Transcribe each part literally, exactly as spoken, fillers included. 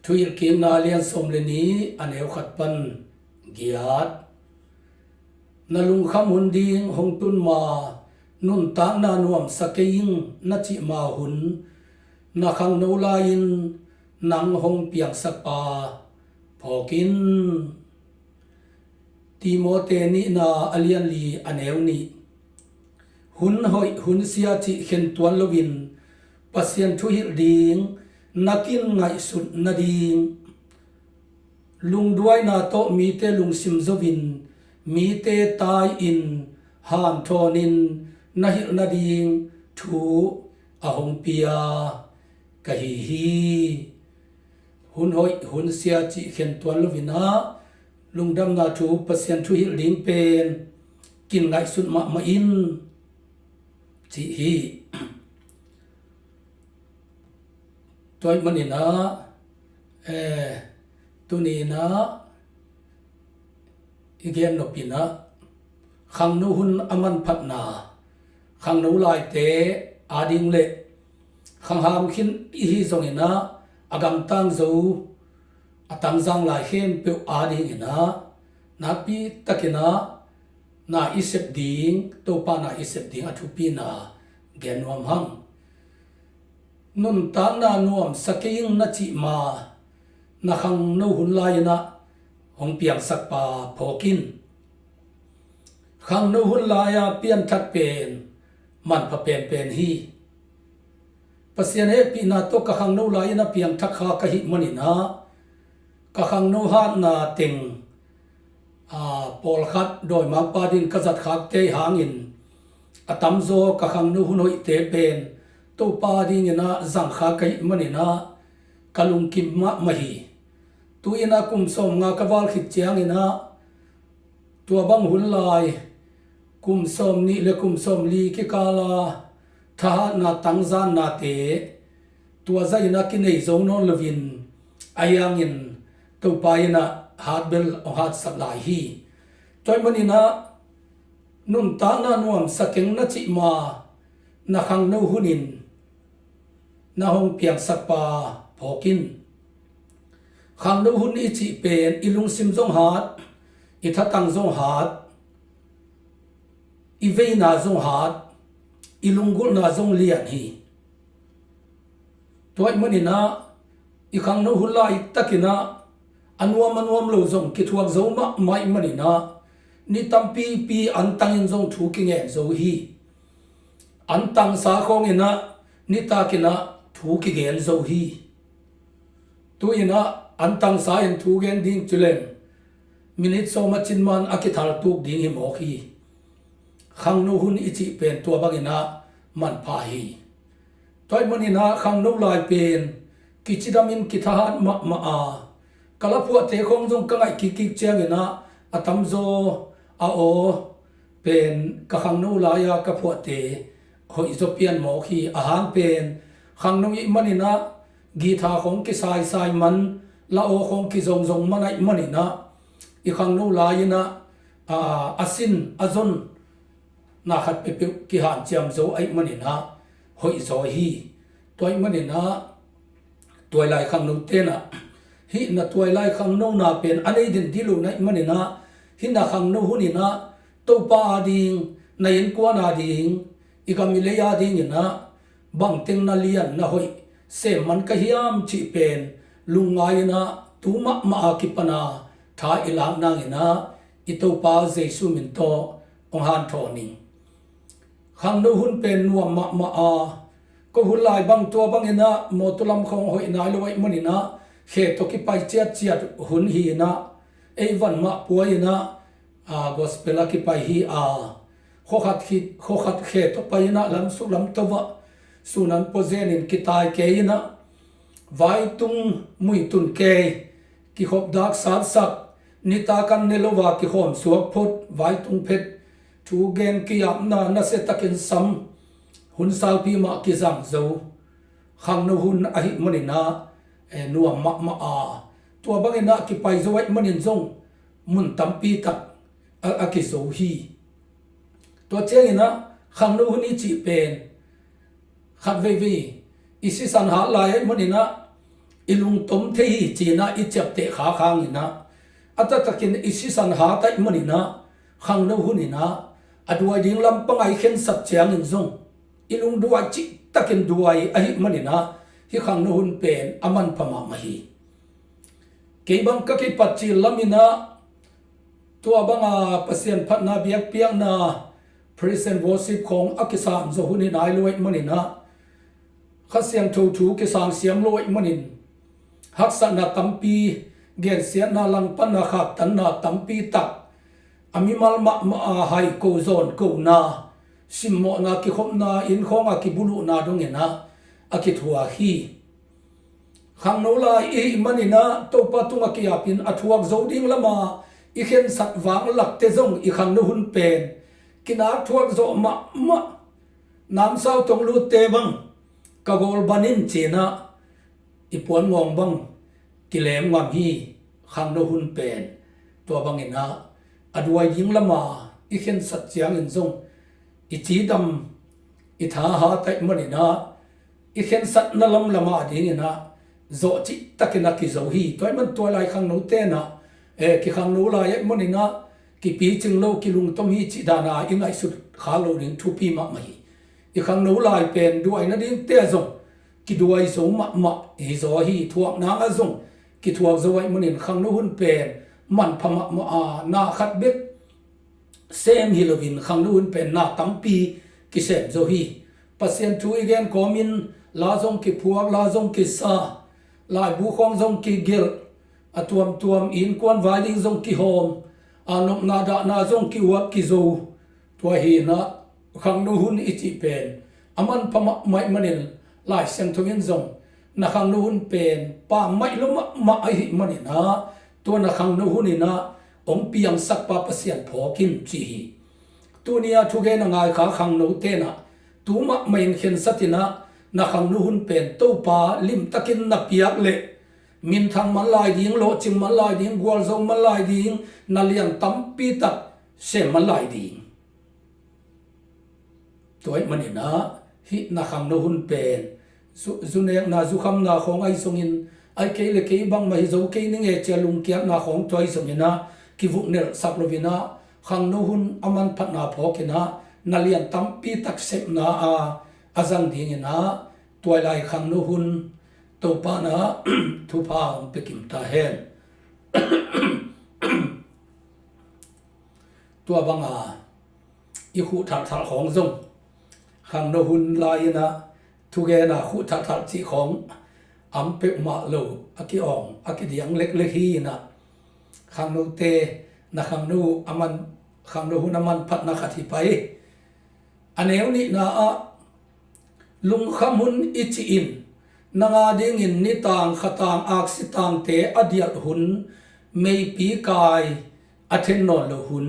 Thuhilhkikna lian sawm le nih a neu khat pan giat. Na lungkham hun ding hong tun ma, nuntakna nuamsa kei ing na cih ma hun, na khangno lai-in nang hong piangsak pa phawk in. Timote nihna a lian li a neu nih. Hun hoih hun sia cih khen tuan loin Pasian thuhilh ding na kin ngaihsut nading, lungduaina tawh mite lungsim zoin, mite tai-in hanthawnin na hilh nading thu a hong pia ka hi hi. Hun hoih hun sia cih khen tuan loin ah, lungdamna thu, Pasian thuhilh ding pen kin ngaihsut mahmah in, cih hi. Tua ahih manin ah, eh, tuni-in ah i gen nop in ah, khangno hun a manphatna, khangno laite ading le khangham khin i hi zongin ah, a gamtang zo, a tangzang lai khempeuh adingin ah, nakpi takin ah na i sep ding, Topa na i sep ding a thupina gen nuam hang. Nuntakna nuamsa kei ing na cih ma, na khangno hun lai-in ah hong piangsak pa phawk in. Khangno hun lai-a pianthak pen manpha penpen hi. Pasian hehpihna tawh ka khangno lai-in a piangthak kha ka hih manin ah, ka khangno hatna teng, aa, pawlkhat dawimangpa dingin ka zatkhakte hangin, a tamzaw ka khangno hun hoihte pen Topa dingin ah zangkha ka hih manin ah, ka lungkim mahmah hi. Tu-in ah kum sawmnga ka val khit ciangin ah, tua bang hun lai, kum sawmnih le kum sawmli kikala thahatna tangzannate, tua zah-in ah kinei zo nawn loin, ahi hangin Topa in ah hatbel hong hatsak lai hi. Tua ahih manin ah, nuntakna nuamsa keng na cih ma, na khangno hunin na hong piangsak pa phawk in. Khangno hun i cih pen i lungsim zong hat, i thatang zong hat, i veina zong hat, i lunggulhna zong lian hi. Tua ahih manin ah, i khangno hun laitakin ah, a nuam a nuam lo zong kithuak zo mahmah ahih manin ah, ni tampipi antangin zong thu kigen zo hi. Antangsa khawngin ah, nitakin ah thu kigen zo hi. Tu-in ah, antangsa in thu gen ding ci leng, minit sawm a cin man a kithal tuk ding hi mawk hi. Khangno hun i cih pen tua bangin ah manpha hi. Tua ahih manin ah khangno lai pen kicidamin kithahat mahmah a, ka laphuahte khawng zong ka ngaih kikkik ciangin ah, a tamzaw a aw pen ka khangno lai-a ka phuahte hoih zaw pian mawk hi. A hang pen khangno i hih manin ah guitar khawng kisaisai man, la aw khawng kizongzong man ahih manin ah, i khangno lai-in ah, a, a sin a zonna khat peuhpeuh kihanciam zo ahih manin ah hoih zaw hi. Tua ahih manin ah, tuailai khangnote in ah, hih na tuailai khangnona pen a nei den dih lo na hih manin ah, hih na khangno hunin ah, Topa ading, na innkuan ading, i gam i lei adingin ah, bangteng na lian na hoih sem man ka hiam cih pen lungngai-in ah, tu mahmah a kipan a tha i lak nangin ah, i Topa Jesu min tawh hong hanthawn ing. Khangno hun pen nuam mahmah a, ko hun lai bang tua bangin ah, mawtaw lam khawng hoih nai lo ahih manin ah, khe tawh kipai ciatciat hun hi-in ah, ei van mah puai-in ah, a, gospel a kipai hi a, khuakhat khit, khuakhat khe tawh pai-in ah, lamsuk lamto ah sun an pua zenin kitai kei-in ah, vaitung muitun kei, kikhop dak satsak, nitak an ne lo a kikhawm suak phot, vaitung phet, thu gen kiapna nasia takin sam, hun saupi mah kizang zo. Khangno hun ahih manin ah, eh, nuam mahmah a, tua bangin ah kipai zo ahih manin zong mun tampi tak a, a kizo hi. Tua ciangin ah khangno hun i cih pen khat veivei i sisan hat lai ahih manin ah, i lungtom thei hi ci-in ah i ciapteh khak hangin ah, a taktakin i sisan hat ahih manin ah, khangno hun in ah a duai ding lampang ah i khensat ciangin zong i lungduai cihtakin duai ahih manin ah, hih khangno hun pen a manpha mahmah hi. Kei bang ka kipat cil lamin ah, tua banga Pasian phatna biakpiakna, praise and worship khawng a kisang zaw hun hi nai lo ahih manin ah, Kha Siangtho thu kisang siam lo ahih manin, haksatna tampi, gensiatna, langpanna, khaktanna tampi tak, a mimal mahmah a hai ko zawn kona, simmawhna, kikhopna, inn khawng a kibuluhna dongin ah a kithuak hi. Khangno lai i hih manin ah, Topa tungah ki-apin a thuak zo ding lama i khensat vang lakte zong i khangno hun pen kinak thuak zawh mahmah. Namsau tong lutte bang ka gawl ban in ci-in ah i puan ngawng bang kilem ngam hi. Khangno hun pen tua bangin ah a duai ding lama i khensat ciangin zong i cidam, i thahat ahih manin ah, i khensatna lamlam a dingin ah zawh cihtakin a kizo hi. Tua ahih man tua lai khangnote in ah, eh, kikhangno lai ahih manin ah kipicing lo, kilungtom hi cih dan a i ngaihsut kha lo ding thupi mahmah hi. I khangno lai pen duai nadingte ah zong kiduai zo mahmah hi zaw hi. Thuak nang ah zong kithuak zo ahih manin khangno hun pen manpha mahmah a, na khat bek sem hi loin khangno hun pen na tampi kisem zo hi. Pasian thu i gen kawmin la zong kiphuak, la zong kisa, laibu khawng zong kigelh, a tuamtuam innkuan vai ding zong kihawm, a nopna dahna zong ki-uap kizo. Tua hi in ah khangno hun i cih pen a manpha mahmah ahih manin Lai Siangtho in zong na khangno hun pen pammaih lo mahmah ahih manin ah, tua na khangno hun in ah hong piangsak pa Pasian phawk in ci hi. Tuni a thugen a ngai kha khangnote in ah tu mahmah in khensat in ah, na khangno hun pen Topa limtakin na piak leh minthang man lai ding, lawhcing man lai ding, gualzo man lai ding, na lian tampi tak sem man lai ding. Tua ahih manin ah hih na khangno hun pen zu, zu nekna, zu khamna khawng ahi zongin, ahih kei leh kei bangmah hi zo kei ning e ci-a lungkiatna khawng tua ahi zongin ah kivuknelhsak loin ah, khangno hun a manphatna phawkin ah na lian tampi tak sepna a, a zang dingin ah tua lai khangno hun Topa in ah thupha hong pia kim ta hen. Tua banga i khuh thalthal khawng zong khangno hun lai-in ah thugen a khuh thalthal cih khawng a om peuhmah lo, a ki-awng, a kidiang leklek hi in ah, khangnote na khangno a man, khangno hun a manphatna khat hi pah hi. A neu nihna ah, lungkham hun i cih in nang a dingin nitang khatang aksitangte a dialh hun, meipi kai a then nawn loh hun.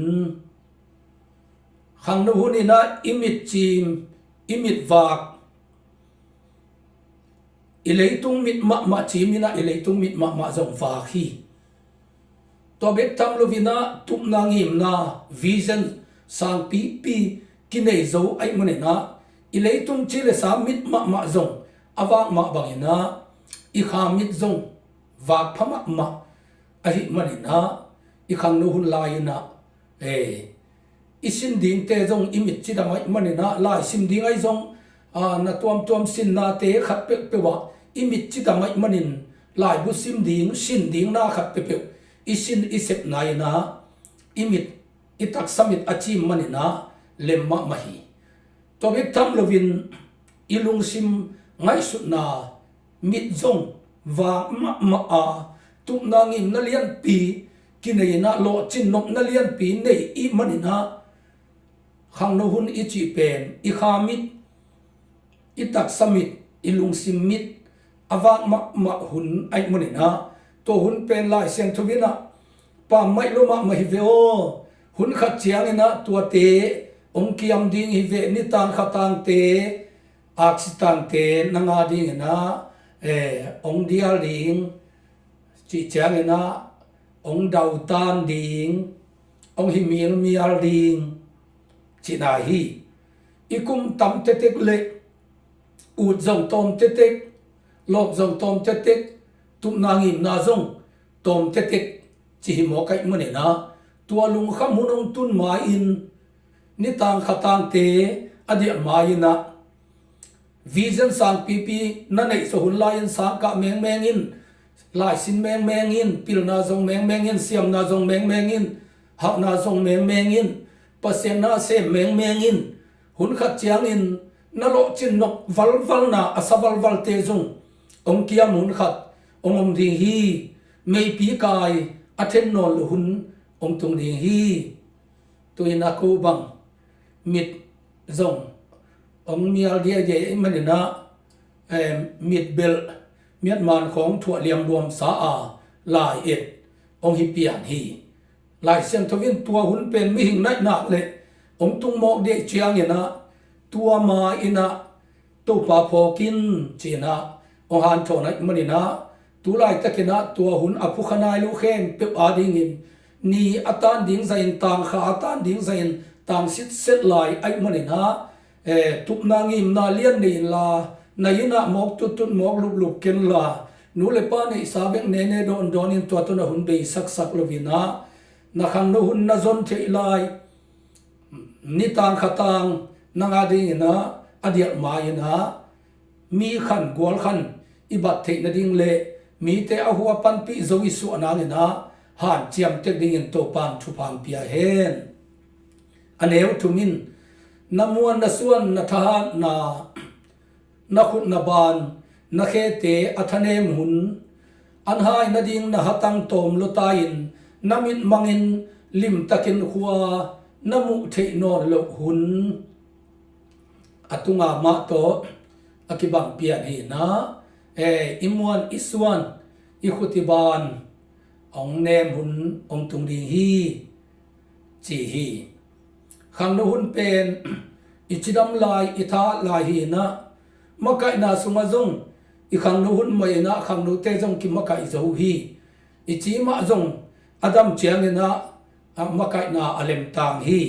Khangno hun in ah i mitcim, i mitvak, i leitung mit mahmah cim in ah i leitung mit mahmah zong vak hi. Tua bek tham loin ah tupna ngimna, vision sangpipi kinei zo ahih manin ah, i leitung ci le sa mit mahmah zong a vak mah bangin ah i kha mit zong vak pha mahmah ahih manin ah, i khangno hun lai-in ah, eh, i sin dingte zong i mit cidam ahih manin ah, lai sim ding ahi zong, ah, na tuamtuam sinnate khat peuhpeuh ah i mit cidam ahih manin, laibu sim ding, sin ding na khat peuhpeuh i sin i sepna in ah i mit, i taksa mit a cim manin ah lem mahmah hi. Tua bek tham loin i lungsim ngaihsutna mit zong vak mahmah a, tupna ngimna lianpi kinei in ah, lawhcin nopna lianpi nei i hih manin ah, khangno hun i cih pen i kha mit, i taksa mit, i lungsim mit a vak mahmah hun ahih manin ah, tua hun pen Lai Siangtho in ah pammaih lo mahmah hi ve aw. Hun khat ciangin ah tuate hong kiam ding hi ve, nitang khatangte, aksitangte nang a dingin ah, eh, hong dial ding, cih ciangin ah hong dautan ding, hong hi mialmial ding, cihna hi. I kum tam tektek le ut zong tawm tektek, lawp zong tawm tektek, tupna ngimna zong tawm tetek ci hi mawk ahih manin ah, tua lungkham hun hong tun ma-in nitang khatangte a diah ma-in ah, vision sangpipi na neihzaw hun lai-in sangkah mengmeng in, laisin mengmeng in, pilna zong mengmeng in, siamna zong mengmeng in, hauhna zong mengmeng in, Pasian na sem mengmeng in, hun khat ciangin na lawhcin nop valvalna a sa valvalte zong hong kiam, hun khat hong om ding hi. Meipi kai a then nawn loh hun hong tung ding hi. Tu-in a ko bang mit zong hong mial diaidiai ahih manin ah, eh, mitbelh miatman khawng thuah liamluamsa a lai et hong hi pian hi. Lai Siangtho in tua hun pen mihing naihnak le hong tung mawk diai ciangin ah, tua ma-in ah Topa phawk in ci-in ah hong hanthawn ahih manin ah, tu laitakin ah tua hun a phukha nai lo khempeuh adingin ni a tan ding zahin, tangkha a tan ding zahin tang sitset lai ahih manin ah, eh, tupna ngimna lian nei inla, na inn ah mawk tuttut, mawk luplup kenla, nu le pa neihsa bek nene dawndawn in tua tawh na hun beisaksak lo-in ah, na khangno hun na zon theih lai, nitang khatang nang adingin ah a diah ma-in ah, mi khan gual khan i bat theih nading le mite a hua panpih zo i suah nangin ah hanciam tek dingin Topan thupha hong pia hen. A neu thum in, na muan, na suan, na thahatna, na khut na ban, na khete a thanem hun, an hai nading na hatang tawm lua ta-in, na mitmangin limtakin khua na muh theih nawn loh hun, a tunga mah tawh a kibang pian hi-in ah, eh, i muan i suan, i khut i ban hong nem hun hong tung ding hi, ci hi. Khangno hun pen i cidam lai, i thahat lai hi-in ah, makaihna sungah zong i khangno hun mah in ah khangnote zong kimakaih zo uh hi. I ci mah zong a dam ciangin ah, a makaihna a lemtang hi.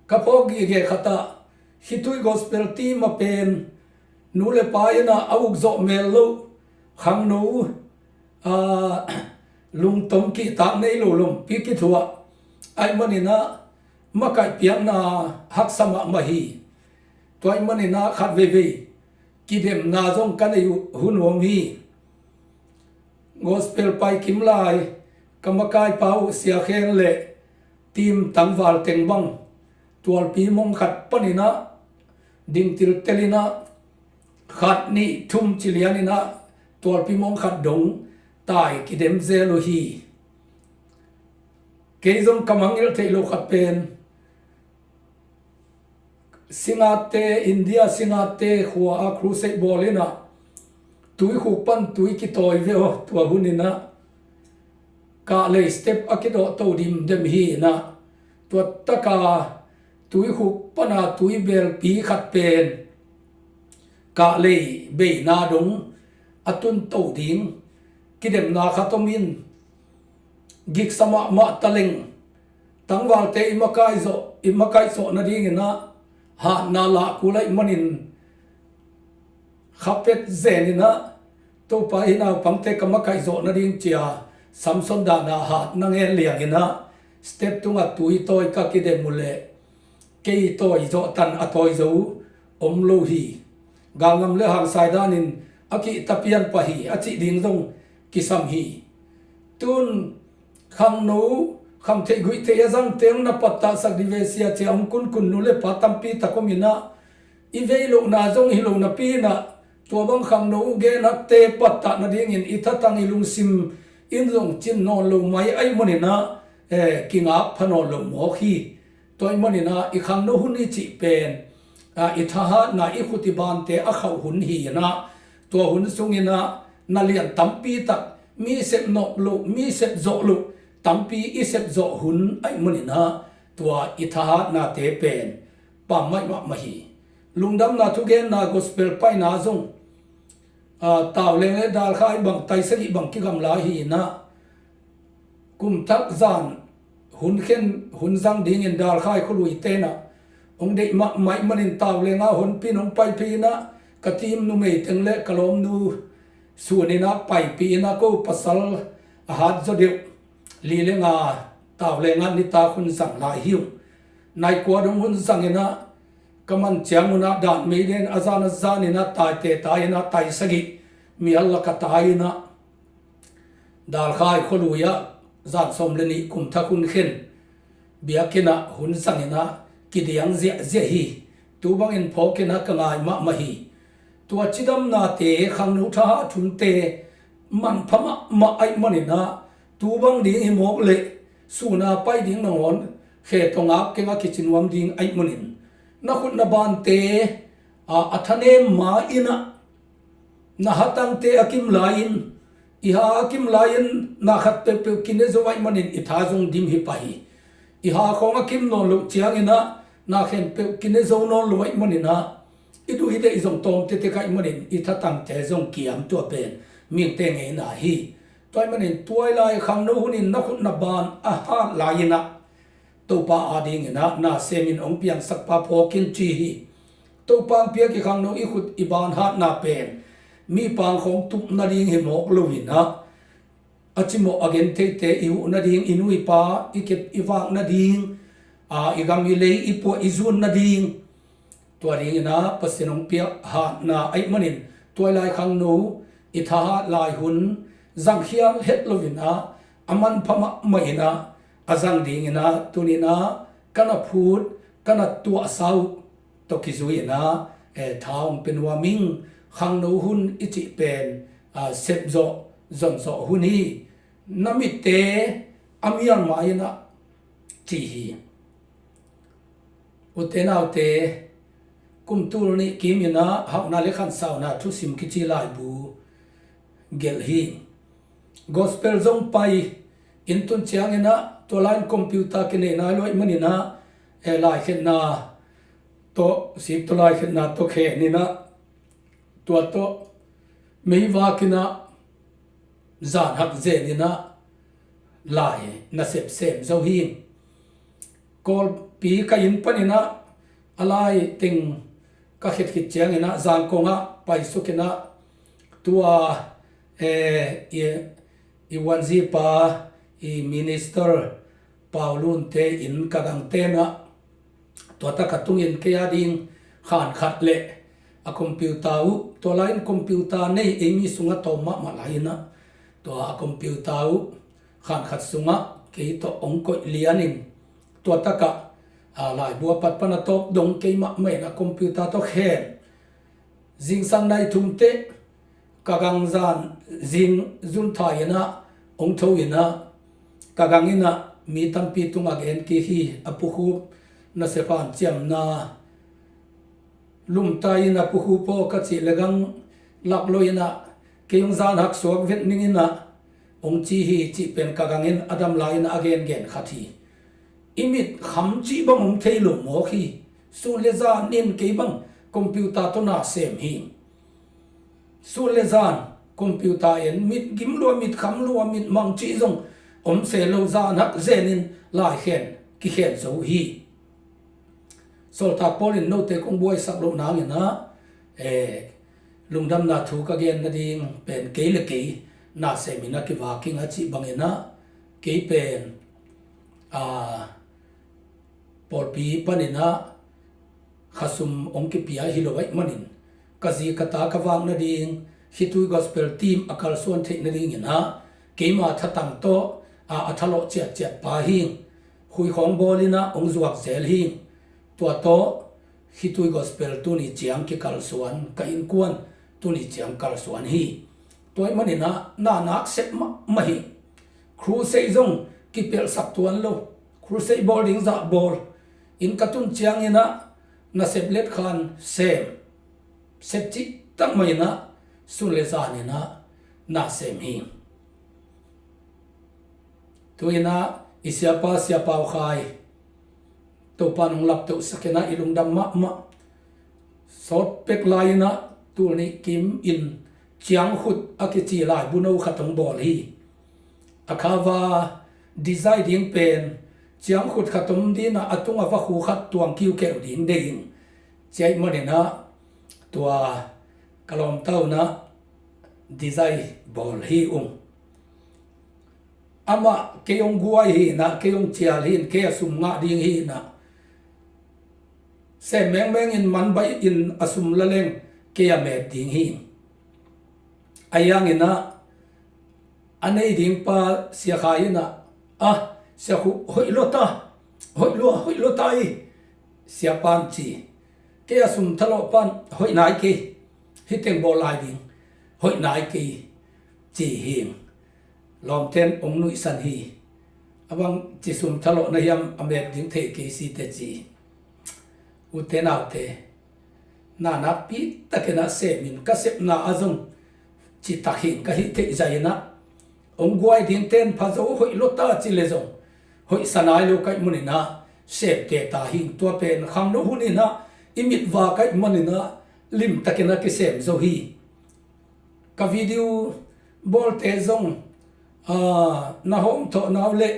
Ka phawk gige khat ah, khitui gospel team a pen nu le pa in ah a uk zawh mel loh khangno, aa, lungtom kihtak nei lo lompi kithuah ahih manin ah, makaih piakna haksa mahmah hi. Tua ahih manin ah khat veivei kidemna zong ka nei uh hun om hi. Gospel pai kim lai ka makaipa uh Sia Khen le team tangval teng bang tualpi mong khat panin ah ding tiltel in ah, khat nih thum ci lian in ah tualpi mong khat dong tai kidem zel uh hi. Kei zong ka mangngilh theih loh khat pen, Singatte, India Singatte khua ah crusade bawl in ah, tuikhuk pan tui kitawi ve aw, tua hun in ah, Kahlei step a kidawh to dimdem hi in ah, tua tak a tuikhuk pan a tui belpi khat pen Kahlei beina dong a tun to ding kidemna khat om in, giksa mahmah ta leng, tangvalte i makaih zawh, i makaih zawh nadingin ah hatna lah kul ahih manin, kha pet zen in ah, Topa, hih naupangte ka makaih zawh nading, ci-a Samson dan a hat na ngen liang in ah, step tungah tui tawi ka kidem uh leh, kei tawi zawh tan a tawi zo om lo hi. Galngam le hangsai danin a kihta pian pah hi, a cih ding zong kisam hi. Tun khangno, kham theih guih theih a zangte hong na pattahsak dih ve sia, ci-a hong kunkun nu le pa tampi tak om in ah, i vei lohna zong hi lo napi in ah, tua bang khangno uh gen hakte pattah nadingin i thatang, i lungsim in zong cin nawn lo mai ahih manin ah, eh, kingak pha nawn lo mawk hi. Tua ahih manin ah, i khangno hun i cih pen, ah, i thahatna, i khut i bante a khauh hun hi in ah, tua hun sungin ah na lian tampi tak, mi sep nop loh, mi sep zawh loh tampi i sep zawh hun ahih manin ah, tua i thahatnate pen pammaih mahmah hi. Lungdamna thugenna gospel paina zong, aa, tauleng le dalkhai bang, tai sagih bang kigamla hi in ah, kum thak zan hun khen hun zang dingin dalkhai khualuite in ah hong deih mahmah ahih manin, taulenga honpi in hong paiphei in ah, ka team numei teng le ka lawmnu Sun in ah paipih in ah ko pasal a hat zaw deuh li le nga tau le nga nitak hun zang lai hi uh. Nai kua dong hun zang in ah ka man ciang un ah dan mei den a zan a zan in ah taite tai in ah tai sagih mial lak a tai in ah Dalkhai khualui ah zan sawm le nih kum thak hun khen biakinn ah hun zang in ah kidiang ziahziah hi. Tu bangin phawk in ah ka ngai mahmah hi. Tua cidamnate khangno thahat hunte manpha mahmah ahih manin ah tu bang ding hi mawk leh sun a pai ding nangawn khe tawh ngak keng a kici nuam ding ahih manin na khut na bante a, a thanem ma in ah na hatangte a kim lai-in i ha a kim lai-in na khat peuhpeuh kine zo ahih manin i tha zong dim hi pah hi. I ha khawng a kim nawn loh ciangin ah na khempeuh kine zo nawn lo ahih manin ah i duh i deih zong tawm tetek ahih manin i thatangte zong kiam tua pen mihingte ngeina hi. Tua ahih manin tuailai khangno hunin na khut na ban a hat lai-in ah Topa adingin ah na semin hong piangsak pa phawk in ci hi. Topa hong piak i khangno i khut i ban hatna pen mi pang khawng tup nading hi mawk loin ah a cimawh a gentheite i huh nading, i nu i pa i kep i vak nading, a, i gam i lei i puah i zun nading, tua dingin ah Pasian hong piak hatna ahih manin tuailai khangno i thahat lai hun zangkhial het loin ah a manpha mahmah in ah a zang dingin ah tuni-in ah ka na phut ka na tuahsa uh tawh kizui in ah, eh, tha hong pia nuam ing. Khangno hun i cih pen, ah, sepzawh zonzawh hun hi. Na mitte a mial ma in ah ci hi. Ute naute, kum tul nih kim in ah hauhna le khansauna thusim kici laibu gelh hi. Gospel zong pai in tun ciangin ah tua lai-in computer kinei nai lo ahih manin ah, eh, laikhenna tawh sik tawh laikhenna tawh khen in ah tua tawh meivak in ah zan hak zen in ah lai nasep sem zo hi. Kawlpi ka inn panin ah a lai teng ka khet khit ciangin ah Zangkong ah paisuk in ah tua, eh, i, i uanzipa i minister Paulunte in ka gangte in ah tua tak a tungin kei ading khan khat le a computer uh, tua lai-in computer nei ei mi sungah tawm mahmah lai-in ah tua a computer uh khan khat sungah kei tawh hong koih lianin tua takah, a, laibu a pat pan a tawp dong kei mahmah in a computer tawh khen. Zingsang nai thum teh ka gang zan zing zunthai in ah hong tho in ah ka gang in ah mi tampi tungah gen kik hi. A pukhup nasep hanciamna lumta in a pukhup aw ka cih le gang lak lo in ah kei hong zan hak suak vet ning in ah hong ci hi cih pen ka gang in a dam lai in ah a gengen khat hi. I mit kham cih bang hong thei lo mawk hi. Sun le zan in kei bang computer tawh na sem hi. Sun le zan computer en, mit gim lua, mit kham lua, mit mang cih zong om se lo, zan hak zen in laikhen kikhen zo hi. Sawltak Paul in note kong buaisak loh nangin ah, eh, lungdamna thu ka gen nading pen kei le kei na sem in a kivak ing a cih bangin ah kei pen, ah, pawlpi panin ah khasum hong kipia hi lo ahih manin ka zi ka ta ka vak nading khitui gospel team a kalsuan theih nadingin ah keima thatang tawh, ah, a thalawh ciatciat pa hi. Khui khawng bawl in ah hong zuak zel hi. Tua tawh khitui gospel tuni ciang kikalsuan, ka innkuan tuni ciang kalsuan hi. Tua ahih manin ah na nak sep mahmah hi. Crusade zong kipelhsak tuan lo. Crusade bawl ding zah bawl. Inn ka tun ciangin ah nasep letkhan sem, sep cih tak mah in ah sun le zan in ah na sem hi. Tu-in ah i siapa Sia Pau Khai Topa in hong laptohsak in ah i lungdam mahmah. Sawt pek lai-in ah tul nih kim in ciangkhut a kici laibu no khat hong bawl hi. A cover design ding pen ciangkhut khat om ding ah a tungah vakhu khat tuang kiukheu ding deih in, cia ahih manin ah tua ka lawmta un ah design bawl hi ung. Amah kei hong guai hi inah, kei hong cial hi in, kei a sum ngah ding hi inah, sem mengmeng in man baih in a sum la leng kei a met ding hi. Ahi hang inah a nei ding pa Sia Khai inah, "Ah, Sia Khup, hoih lua ta, hoih lua, hoih lua ta hi," Sia pan ci. Kei a sum thalawh pan, "Hoih nai kei, hih teng bawl lai ding, hoih nai kei," ci hi. Lawmten hong nuihsan hi. "A bang ci sum thalawh na hiam, a met ding thei kei si teh," ci. Ute naute, na nakpi takin a sem in, ka sepna ah zong citak hi in, ka hih theih zah inah, hong guai ding ten pha zo, hoih lua ta ci le zong hoihsa nai lo ka hih man inah sem te ta hi. Tua pen khangno hun inah i mit va ka hih man inah limtakin a kisem zo hi. Ka video bawlte zong, aa, na hawm thawh nau le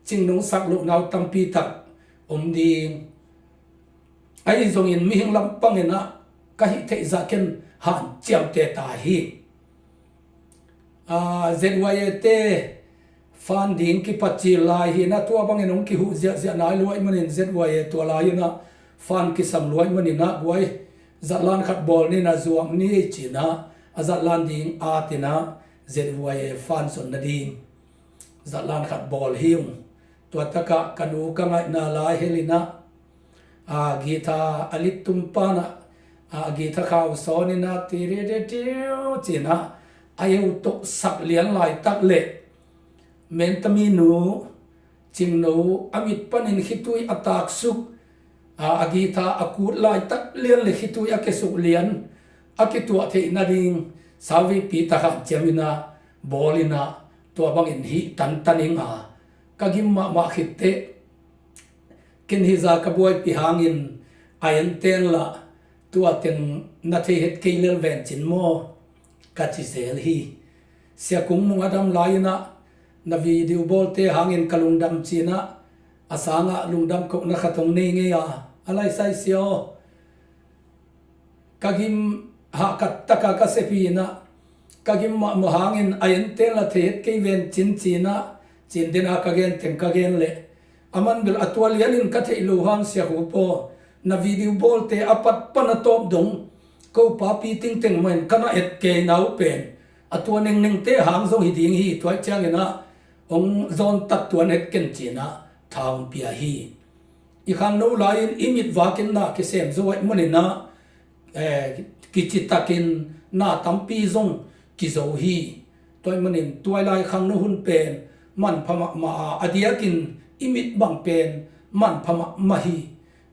cing nong sak loh nau tampi tak om ding. Ahi zongin mihing lampang inah ka hih theih zah ken hanciam te ta hi. Aa, Z Y A te fund ding kipacil lai hi inah, tua bangin hong kihuh ziahziah nai lua ahih manin Z Y A tua lai inah fund kisam lua ahih man inah, guai, zatlan khat bawl ni inah, zuak ni ci inah, a zatlan ding at inah Z Y A fund zon nading zatlan khat bawl hi ung. Tua takah ka nu ka ngaihna lai hel inah, a, guitar a lit tum pan ah, a, guitar khau sawn inah, "Tiri ri tiu," ci inah, a eu tawh sak lian laitak le, Mentami nu, Cingno, a mit panin khitui a taksuk, a, a guitar a kut laitak lian le khitui a kisuk lian a kituah theih nading sauvepi tak hanciam inah bawl inah, tua bangin hih tantan ing a, ka gim mahmah khit teh, "Ken hih zah ka buaipih hangin a enten lah tua teng na thei het kei lel ven cin maw?" ka ci zel hi. Sia Kung Mung a dam lai inah, "Na video bawlte hangin ka lungdam," ci inah, a sangah lungdam kohna khat hong nei ngei a, "A lai sai Sia aw, ka gim hahkat taka ka sep hi inah, ka gim mahmah hangin a enten lah thei het kei ven cin," ci inah, cin dena ka gen teng ka gen leh, "A man bel a tua lianin ka theih lo hang Sia Khup aw, na video bawlte a pat pan a tawp dong ko papi tingteng mah in ka na et kei nau pen a tua nengnengte hang zong hi ding hi, tua ahih ciang inah hong zawn tak tuan het ken," ci inah tha hong pia hi. I khangno lai-in i mit vakin na kisem zo ahih man inah, eh, kicitakin na tampi zong kizo hi. Tua ahih manin tua lai khangno hun pen manpha mahmah a, a diakin i mit bang pen manpha mahmah hi.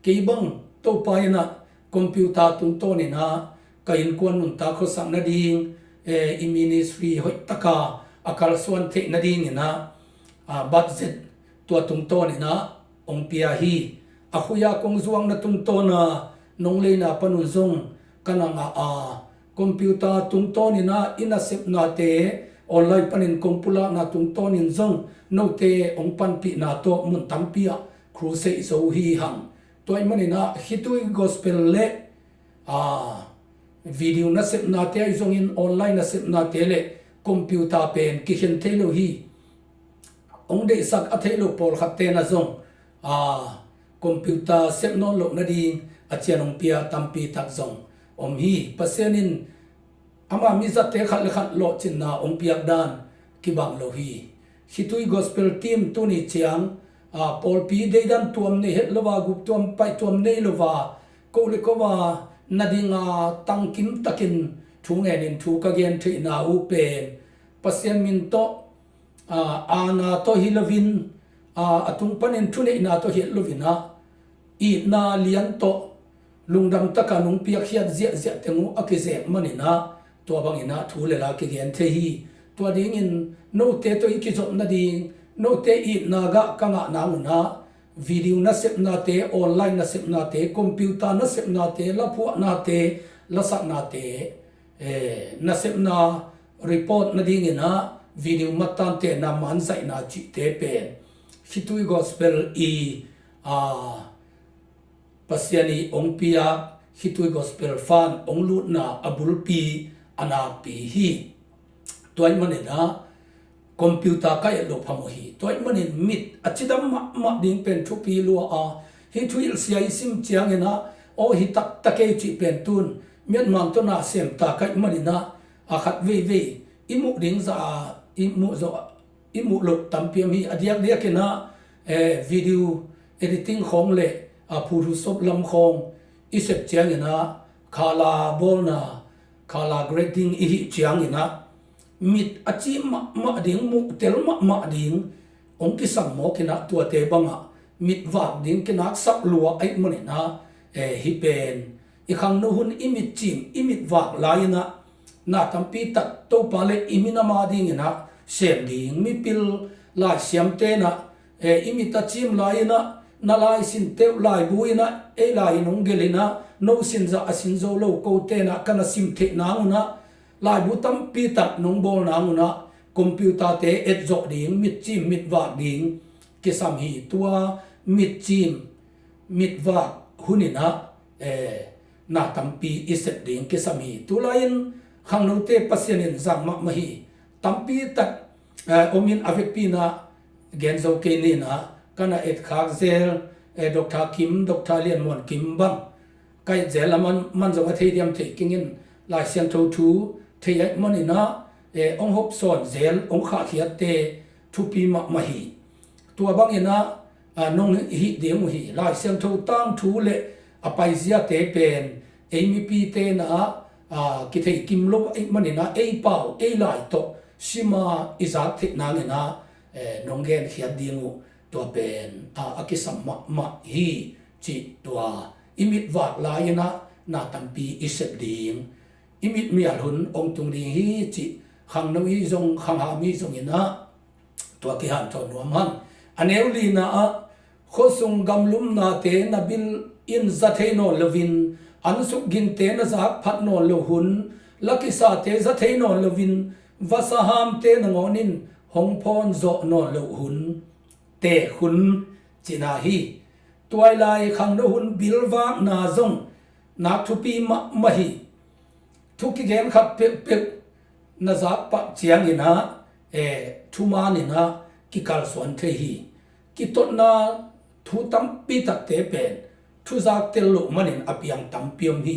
Kei bang Topa inah computer tungtawn inah ka innkuan nuntak khuasak nading, eh, i ministry hoih taka a kalsuan theih nading inah, ah, budget tua tungtawn inah hong pia hi. A khuia kong zuakna tungtawn a nong leina panun zong ka na ngah a, computer tungtawn inah i nasepnate, online panin kong pulakna tungtawnin zong note hong panpihna tawh mun tampi ah crusade zo hi hang. Tua ahih man inah khitui gospel le, aa, video nasepnate ahi zongin online nasepnate le computer pen kikhen thei lo hi. Hong deihsak a theih lo pawlkhat ten ah zong, aa, computer sep nawn loh nading a cian hong pia tampi tak zong om hi. Pasian in ama mizate khat le khat lawhcinna hong piak dan kibang lo hi. Khitui gospel team tuni ciang, aa, pawlpi deidan tuam nei het lo a, gup tuam paih tuam nei lo a, ko le ko a nadinga tangkim takin thu ngenin thu ka gen theihna uh pen Pasian min tawh, aa, aana tawh hi loin, aa, a tung panin thuneihna tawh hi loin ah, itna lian tawh lungdam taka nong piakkhiat ziahziah teng uh a kizek man inah, tua bang inah thu le la kigen thei hi. Tua dingin note tawh i kizop nading, note itna gah ka ngah nang un ah, video nasepnate, online nasepnate, computer nasepnate, laphuahnate, lasaknate, eh, nasepna report nading inah video mattante na manzaihna cihte pen khitui gospel i, aa, Pasian i hong piak khitui gospel fund hong lutna a bulpi a nakpi hi. Tua ahih manin ah computer ka et loh phamawh hi. Tua ahih manin mit a cidam mahmah ding pen thupi lua a, hih thuhilhsia i sim ciangin ah aw hi taktak ei cih pen tun Myanmar tawh na sem ta ka hih manin ah a khat veivei i muh ding zah a i muh zawh i muh loh tampi om hi. A diakdiakin ah video editing khawng le a Photoshop lam khawng i sep ciangin ah color bawlna, color grading i hih ciangin ah mit a cim mahmah ding, muh tel mahmah ding hong kisam mawk in ah tuate bangah mit vak ding kinaksak lua ahih manin ah hih pen i khangno hun i mit cim i mit vak lai-in ah na tampi tak Topa le i minam a dingin ah sem ding mipil laisiamte in ah i mit a cim lai-in ah na laisin teuh laibu in ah ei lai-in hong gelh in ah no sin zah a sin zo lo kote in ah ka na sim theih nang un ah laibu tampi tak nong bawl nang un ah computer-te etzawh ding, mit cim mit vak ding kisam hi. Tua mit cim mit vak hun in ah na tampi i sep ding kisam hi. Tulai-in khangnote Pasian in zang mahmah hi. Tampi tak om in a vekpi in ah gen zo kei ni in ah ka na etkhak zel Doctor Kim, Doctor Lian Muan Kim bang ka et zel a man, man zong a thei diam thei keng in Lai Siangtho thu thei ahih manin ah hong hopsawn zel, hong khahkhiatte thupi mahmah hi. Tua bangin ah nong hih ding uh hi. Lai Siangtho tangthu le a paiziate pen ei mipite in ah kithei kim lo ahih manin ah ei pau ei lai tawh sima i zak theih nangin ah nong genkhiat ding uh. Tua pen a kisam mahmah hi cih tua i mit vak lai-in ah na tampi i sep ding, i mit mial hun hong tung ding hi cih khangno i zong khangham i zongin ah tua kihanthawn nuam hang. A neu lina ah khuasung gamlumnate na bil in za thei nawn loin, ansuk ginte na zak phat nawn lo hun, lakisate za thei nawn loin, vasa hamte nangawn in hong phawn zawh nawn lo hun, teek hun cihna hi. Tuailai khangno hun bilvakna zong nak thupi mahmah hi. Thu kigen khat peuhpeuh na zak pah ciangin ah thuman in ah kikalsuan thei hi. Kitotna thu tampi takte pen thuzak tel loh manin a piang tampi om hi.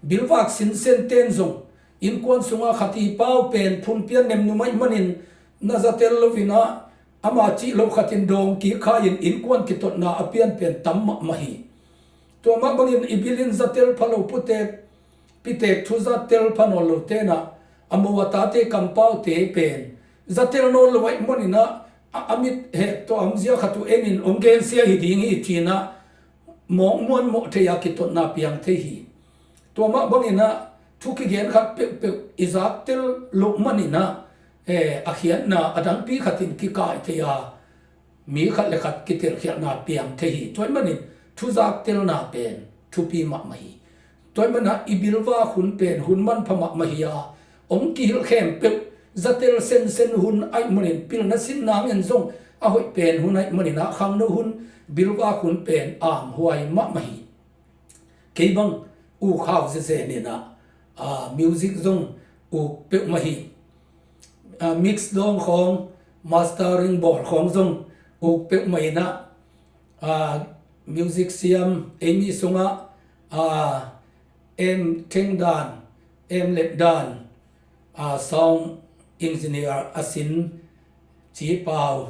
Bilvak sinsen ten zong innkuan sungah khat i pau pen phunpian nemnum ahih manin na za tel loin ah ama cih loh khat in dawng kik kha in innkuan kitotna a pian pen tam mahmah hi. Tua mah bangin i bil in za tel pha lo putek pitek thu za tel pha nawn lo ten ah a mo a tate kampaute pen za tel nawn lo ahih manin ah a mit hek tawh a omzia khat uh en in hong gensia hi ding hi ci-in ah mawk muanmawh thei a kitotna piang thei hi. Tua mah bangin ah thu kigen khat peuhpeuh i zak tel loh manin ah a khiatna a dangpi khat in kikai thei a mi khat le khat kitelkhialhna piang thei hi. Tua ahih manin thuzak telna pen thupi mahmah hi. Tua ahih manin ah i bilvak hun pen hun manpha mahmah hi a, hong kihilh khempeuh za tel sensen hun ahih manin pilna sin nangin zong a hoih pen hun ahih manin ah khangno hun bilvak hun pen amhuai mahmah hi. Kei bang uk hau zezen in ah music zong uk peuhmah hi. Mix dawng khawng, mastering bawl khawng zong uk peuhmah in ah music siam ei mi sungah em theng dan, em lep dan, sound engineer a sin ci pau,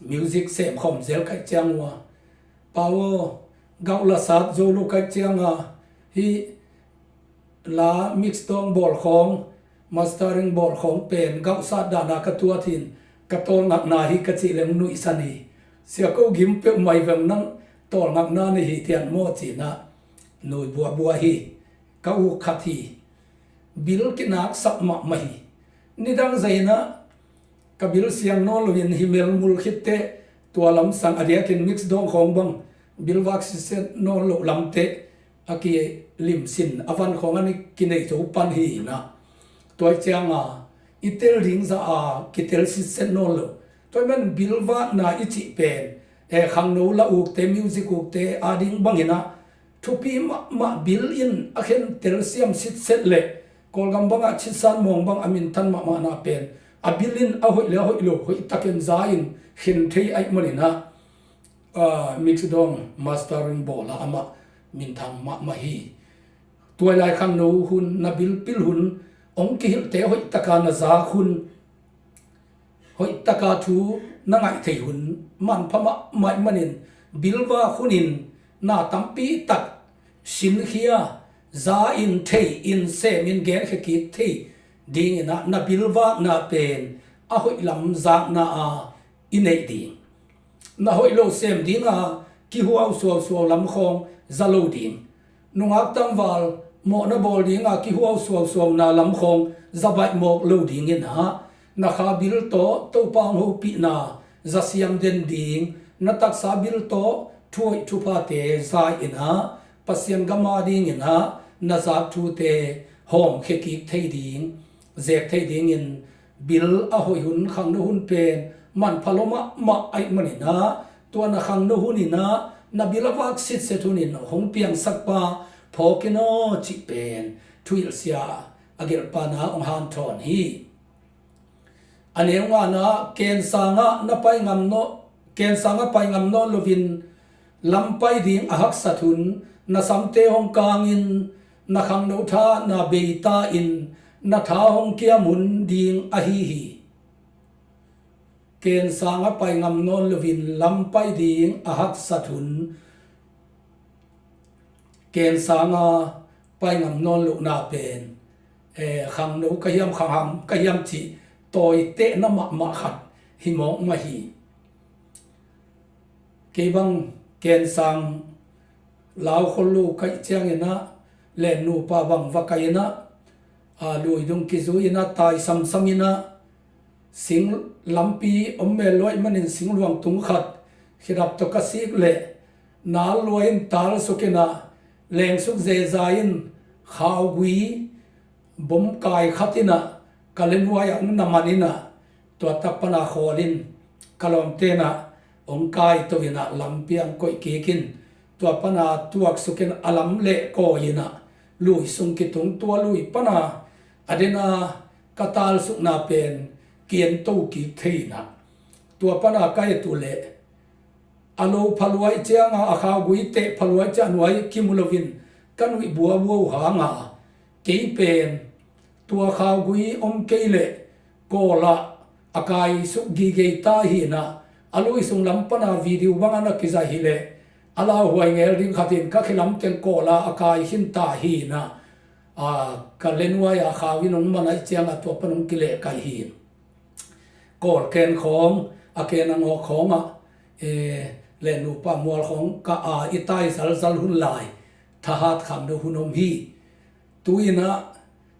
music sem khawm zel kaih ciang uh a, pau aw, gauh lasat zo lo kaih ciang a, hih la mix dawng bawl khawng, mastering bawl khawng pen gauh sat dana ka tuat hi in ka tawlngakna hi ka cih leng nuihsan hi. Sia ko gim peuhmah hi veng, nang tawlngakna na hi thian maw ci-in ah nui buabua hi. Ka uk khat hi. Bil kinaksak mahmah hi. Nidang zah in ah ka bil siang nawn loin hi melmul khit teh tua lamsang a diakin mix dawng khawng bang bilvak siset nawn loh lam teh a kilimsin a van khawng a ni kinei zo pan hi in ah tua ciang a i tel ding zah a kitel siset nawn lo. Tua ahih manin bilvakna i cih pen khangno la ukte, music ukte a ding bangin ah thupi mahmah bil in a khen telsiam sitset leh Kawlgam bangah Chitsan Muang bang a minthan mahmahna pen a bil in a hoih le a hoih lo hoih takin za in khen thei ahih maninah, ah, mix dawng mastering bawla amah minthang mahmah hi. Tuailai khangno hun, na bilpil hun, hong kihilhte hoih taka na zak hun, hoih taka thu na ngaih thei hun manpha mahmah ahih manin, bilvak hunin na tampi tak sinkhia, za in, thei in, sem in, genkhia kik thei dinginah na bilvakna pen a hoih lam zakna a i neih ding. Na hoih lo sem dinga kihuau suausuau lam khawng za lo ding. Nungak tangval mawhna bawl dinga kihuau suausuauna lam khawng za baih mawk lo dinginah, na kha bil tawh Topa hong hopihna za siam den ding, na taksa bil tawh thuhoih thuphate za inah Pasian gam a dinginah na zak thute hawmkhia kik thei ding, zek thei dingin bil a hoih hun, khangno hun pen manpha lo mahmah ahih maninah, tua na khangno huninah na bil a vak sitset hunin hong piangsak pa phawk in aw cih pen thuhilhsia a gelhpana hong hanthawn hi. A neu ngana, kensangah na pai ngam nawn, kensangah pai ngam nawn loin lam pai ding a haksat hun, na samte hong kangin na khangno tha na beita in na tha hong kiam hun ding ahi hi. Kensangah pai ngam nawn loin lam pai ding a haksat hun, kensangah pai ngam nawn lohna pen, eh, khangno ka hiam, khangham ka hiam cih tawitehna mahmah khat hi mawk mah hi. Kei bang kensang lau khol lo kaih cianginah, lennupa bang va kaih inah, a, lui dung kizui inah, tai samsam inah, sing lampi om mel lua ahih manin singluang tung khat khidap tawh ka sik leh, nal lua in tal suk inah, lengsuk zeza in khaugui bom kai khat inah ka lenuai ah na man inah, tua tak pana khawl in ka lawmte inah hong kai to inah lampi ah hong koih kik in, tua pana tuaksuk in a lam leh kawi inah lui sung kitung, tua lui pana a dena ka talsukna pen kiento kik thei inah, tua pana ka et uh leh a lo phaluai cianga, a khaugui teh phaluai ciang nuai kimu loin ka nuih buabua uh hanga, kei pen tua khaugui om kei leh kawlah a kaisuk gigei ta hi inah, a lui sung lam pana video banga na kizaih hileh a lauhuai ngel ding khatin ka khilam teng kawlah a kai khin ta hi inah, a, ka lenuai a khau in hong man ahih cianga tua pan hong kilehkaih hi. Kawl ken khawng, a ken a ngawk khawngah, eh, lennupa mual khawng ka a i tai zalzal hun lai, thahat khangno hun om hi. Tu inah,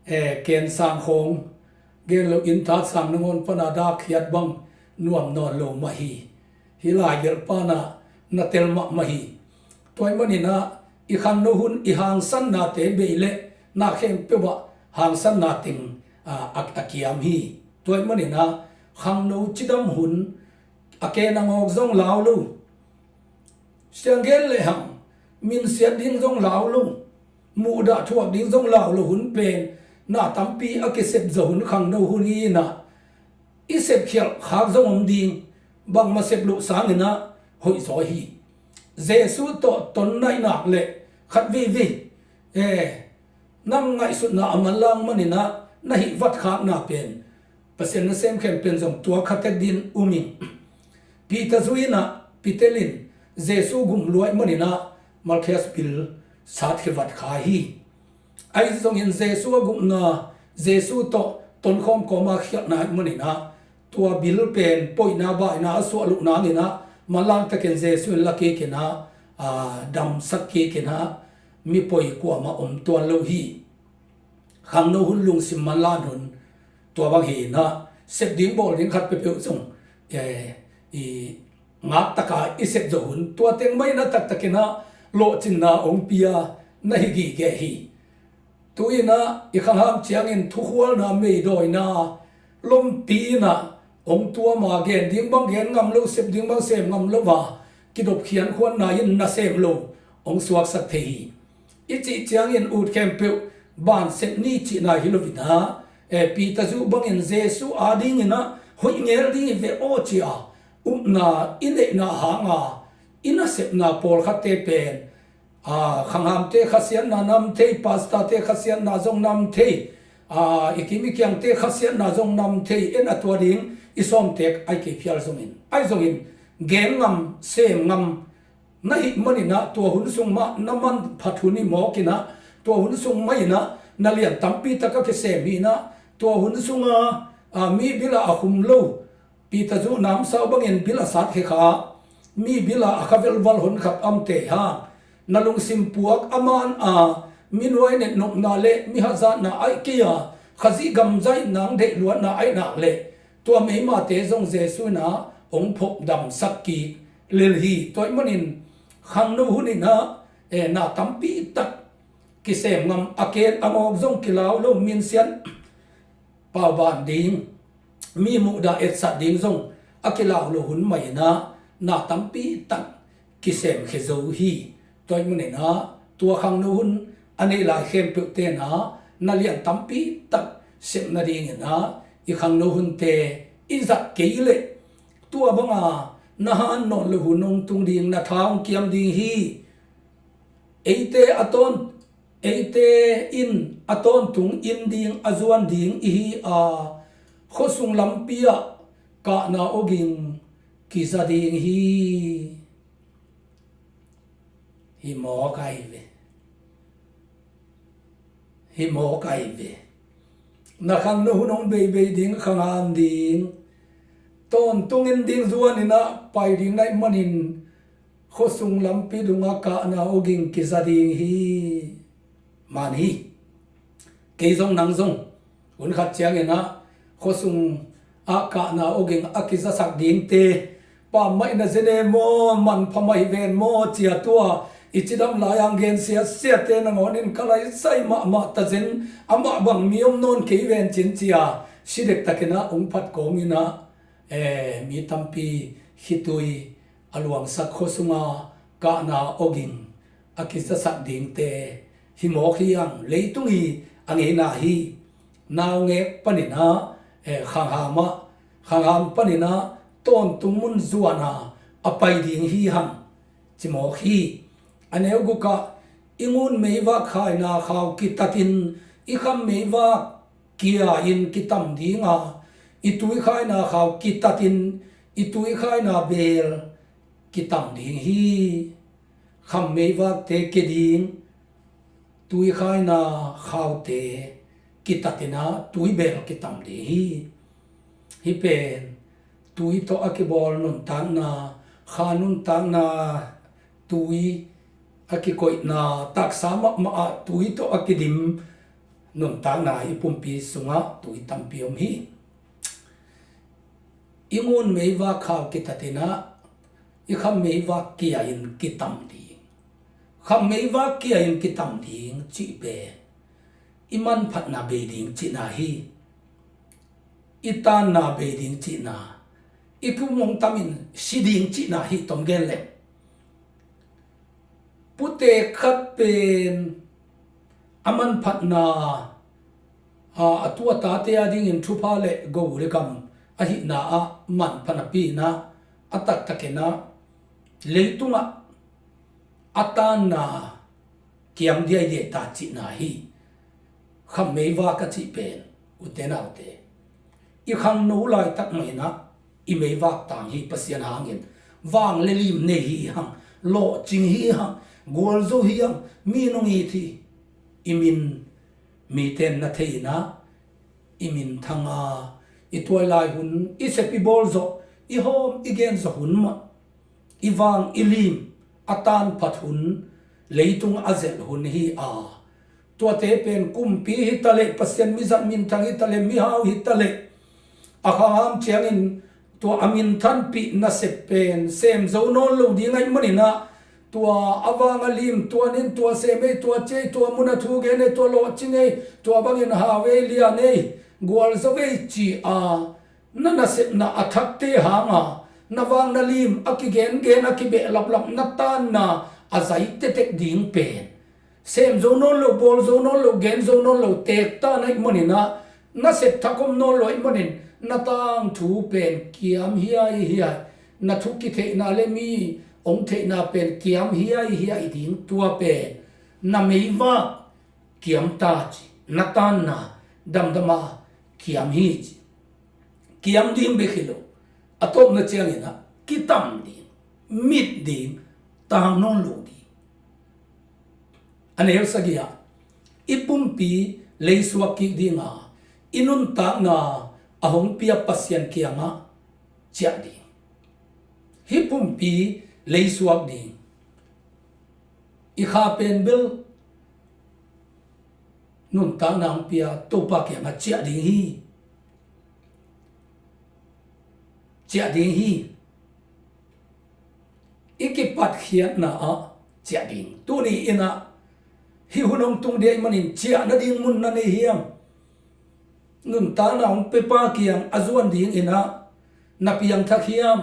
eh, kensang khawng gen loin thahat sang nangawn pana dakkhiat bang nuam nawn lo mah hi. Hih lai gelhpana na tel mahmah hi. Tua ahih maninah i khangno hun, i hangsannate bei leh na khempeuh ah hangsanna teng, a, a, a kiam hi. Tua ahih maninah khangno cidam hun, a ken a ngawk zong lau lo, siang gen lehang minsiat ding zong lau lo, muhdah thuak ding zong lau lo hun pen na tampi a kisep zaw hun, khangno hun hi inah, i sepkhialh khak zong om ding, bangmah sep loh sanginah hoihzaw hi. Jesuh tawh ton na hih nak leh khat veivei, eh, nang ngaihsutna a manlang maninah na hih vatkhakna pen Pasian nasem khempeuh in zong tuak kha tek dingin um ing. Peter zui inah Peter in Jesuh gum lua ahih maninah Malkhias bil satkhia vatkha hi. Ahi zongin Jesuh a gupna, Jesuh tawh tonkhawm kawma khialhna ahih maninah tua bil pen poihna baihna a suah loh nanginah manlang takin Jesuh in la kik inah, a, damsak kik inah, mipoi kuamah om tuan lo hi. Khangno hun, lungsim manlan hun, tua bang hi inah sep ding bawl ding khat peuhpeuh zong, eh, i ngak taka i sep zawh hun, tua teng mah inah taktak inah lawhcinna hong pia na hi gige hi. Tu inah i khangham ciangin thukhualna, meidawina, lompi inah hong tuama, gen ding bang gen ngam lo, sep ding bang sem ngam lo a kidop khiankhuanna in nasem lo hong suaksak thei hi. I cih ciangin ut khempeuh ban sep ni cihna hi lo in ah, eh, Peter zuh bangin Jesu adingin ah hoih ngel ding hi ve aw ci-a upna i neihna hanga i nasepna pawlkhatte pen, a, khanghamte khasiatna nam thei, pastorte khasiatna zong nam thei, a, i kim i kiangte khasiatna zong nam thei, en a tua ding i sawmtek ai kei phial zongin, ai zongin gen ngam, sem ngam na hih manin ah tua hun sung mah na manphat hun hi mawk in ah, tua hun sung mah in ah na lian tampi tak a kisem hi in ah, tua hun sunga, a, mi bil ah a khum lo, Peter zuh namsau bangin bil a sat khekha, mi bil ah a kha velval hon khat om te hang, na lungsim puak a man a, mi nuai netnopna le mi hazatna aih kei a, Khazih gam zaih nang deih luatna aih nak le, tua meimate zong Jesu in ah hong phopdamsak kik lel hi. Tua ahih manin khangno hun in ah, eh, na tampi tak kisem ngam, a ken a ngawk zong kilau lo, minsiat pauban ding, mi muhdah etsat ding zong a kilau lo hun mah in ah na tampi tak kisem khia zo hi. Tua ahih manin ah tua khangno hun a neih lai khempeuhte in ah na lian tampi tak sep nadingin ah i khangno hunte i zat kei leh tua banga na han nawn lo hun hong tung ding, na tha hong kiam ding hi. Eite a tawn, eite in a tawntung inn ding a zuan ding i hi a, khuasung lampi ah kahna awging kiza ding hi. Hi mawk ai ve. Hi mawk ai ve. Na khangno hun hong beibei ding, khangham ding, tawntung inn ding zuan in ah pai ding na hih manin khuasung lampi dungah kahna awging kiza ding hi. Man hi. Kei zong nang zong hun khat ciangin ah khuasung ah kahna awging a kizasak dingte pammaih na zen e maw, manpha mah hi ven maw ci-a tua i cidam lai-ang gen siatsiate nangawnin ka laisai mahmah ta zen, amah bang mi om nawn kei ven cin ci-a si dektakin ah hong phat kawmin ah, eh, mi tampi khitui a luangsak khuasunga kahna awging a kizasak dingte hi mawk hi hang. Leitung hi a ngeina hi. Naungek panin ah, eh, khangham ah, khangham panin ah tawntung mun zuan a a pai ding hi hang ci mawk hi. A neu guk ah, i ngun meivak khaina khau kitatin i kham meivak kia in kitam ding a, i tui khaina khau kitatin i tui khaina bel kitam ding hi. Kham meivakte kia ding, tui khaina khaute kitatin ah tui bel kitam ding hi. Hih pen tui tawh a kibawl nuntakna, kha nuntakna, tui a kikoihna, taksa mahmah ah tui tawh a kidim nuntakna, i pumpi sungah tui tampi om hi. I ngun meivak khau kitatin ah i kham meivak kia in kitam ding. Kham meivak kia in kitam ding cih pen i manphatna bei ding cihna hi. I tanna bei ding cihna, i phum hong tamin si ding cihna hi. Tom gen leh putek khat pen a manphatna, a, a tu a tate a dingin thupha le go le gam ahihna ah manpha napi-in ah a taktakin ah leitungah a tanna kiam diaidiai ta cihna hi. Kham meivak a cih pen, ute naute, i khangno laitak mah in ah i meivak tang hi. Pasian hangin vang le lim nei hi hang, lawhcing hi hang, gualzo hi hang, mi nong it hi. I min mite in na thei in ah i minthang a, i tuailai hun, i sep i bawl zawh, i hawm i gen zawh hun mah, i vang i lim a tanphat hun, leitung a zelh hun hi a, tuate pen kumpi hi taleh, Pasian mizat minthang hi taleh, mihau hi taleh, a khangham ciangin tua a minthanpih nasep pen sem zo nawn lo ding ahih manin ah, tua a vang a lim, tua nin tua sem ei, tua ci ei, tua mun a thu gen ei, tua lawhcing ei, tua bangin hau ei, lian ei, gualzo ei ci a, na nasepna a thakte hanga na vang na lim a kigengen, a kibeh laplap, na tanna a zai tektek ding pen sem zo nawn lo, bawl zo nawn lo, gen zo nawn lo, teek ta na ih manin ah, na sep thak om nawn lo ih manin na tangthu pen kiam hiaihiai, na thu kitheihna le mi hong theihna pen kiam hiaihiai ding, tua pen na meivak kiam ta ci, na tanna damdama kiam hi ci. Kiam ding bek hi lo, a tawpna ciangin ah kitam ding, mit ding, tang nawn lo ding. A neu sagih ah, i pumpi leisuak kik dinga, i nuntakna a hong pia Pasian kiangah ciah ding. Hih pumpi leisuak ding, i kha pen bel nuntakna hong pia Topa kiangah ciah ding hi. Ciah ding hi. I kipatkhiatna ah ciah ding. Tuni in ah hih hun hong tung dia ih manin ciah nading mun na nei hiam? Nuntakna hong pia Pa kiang a zuan dingin ah na piangthak hiam?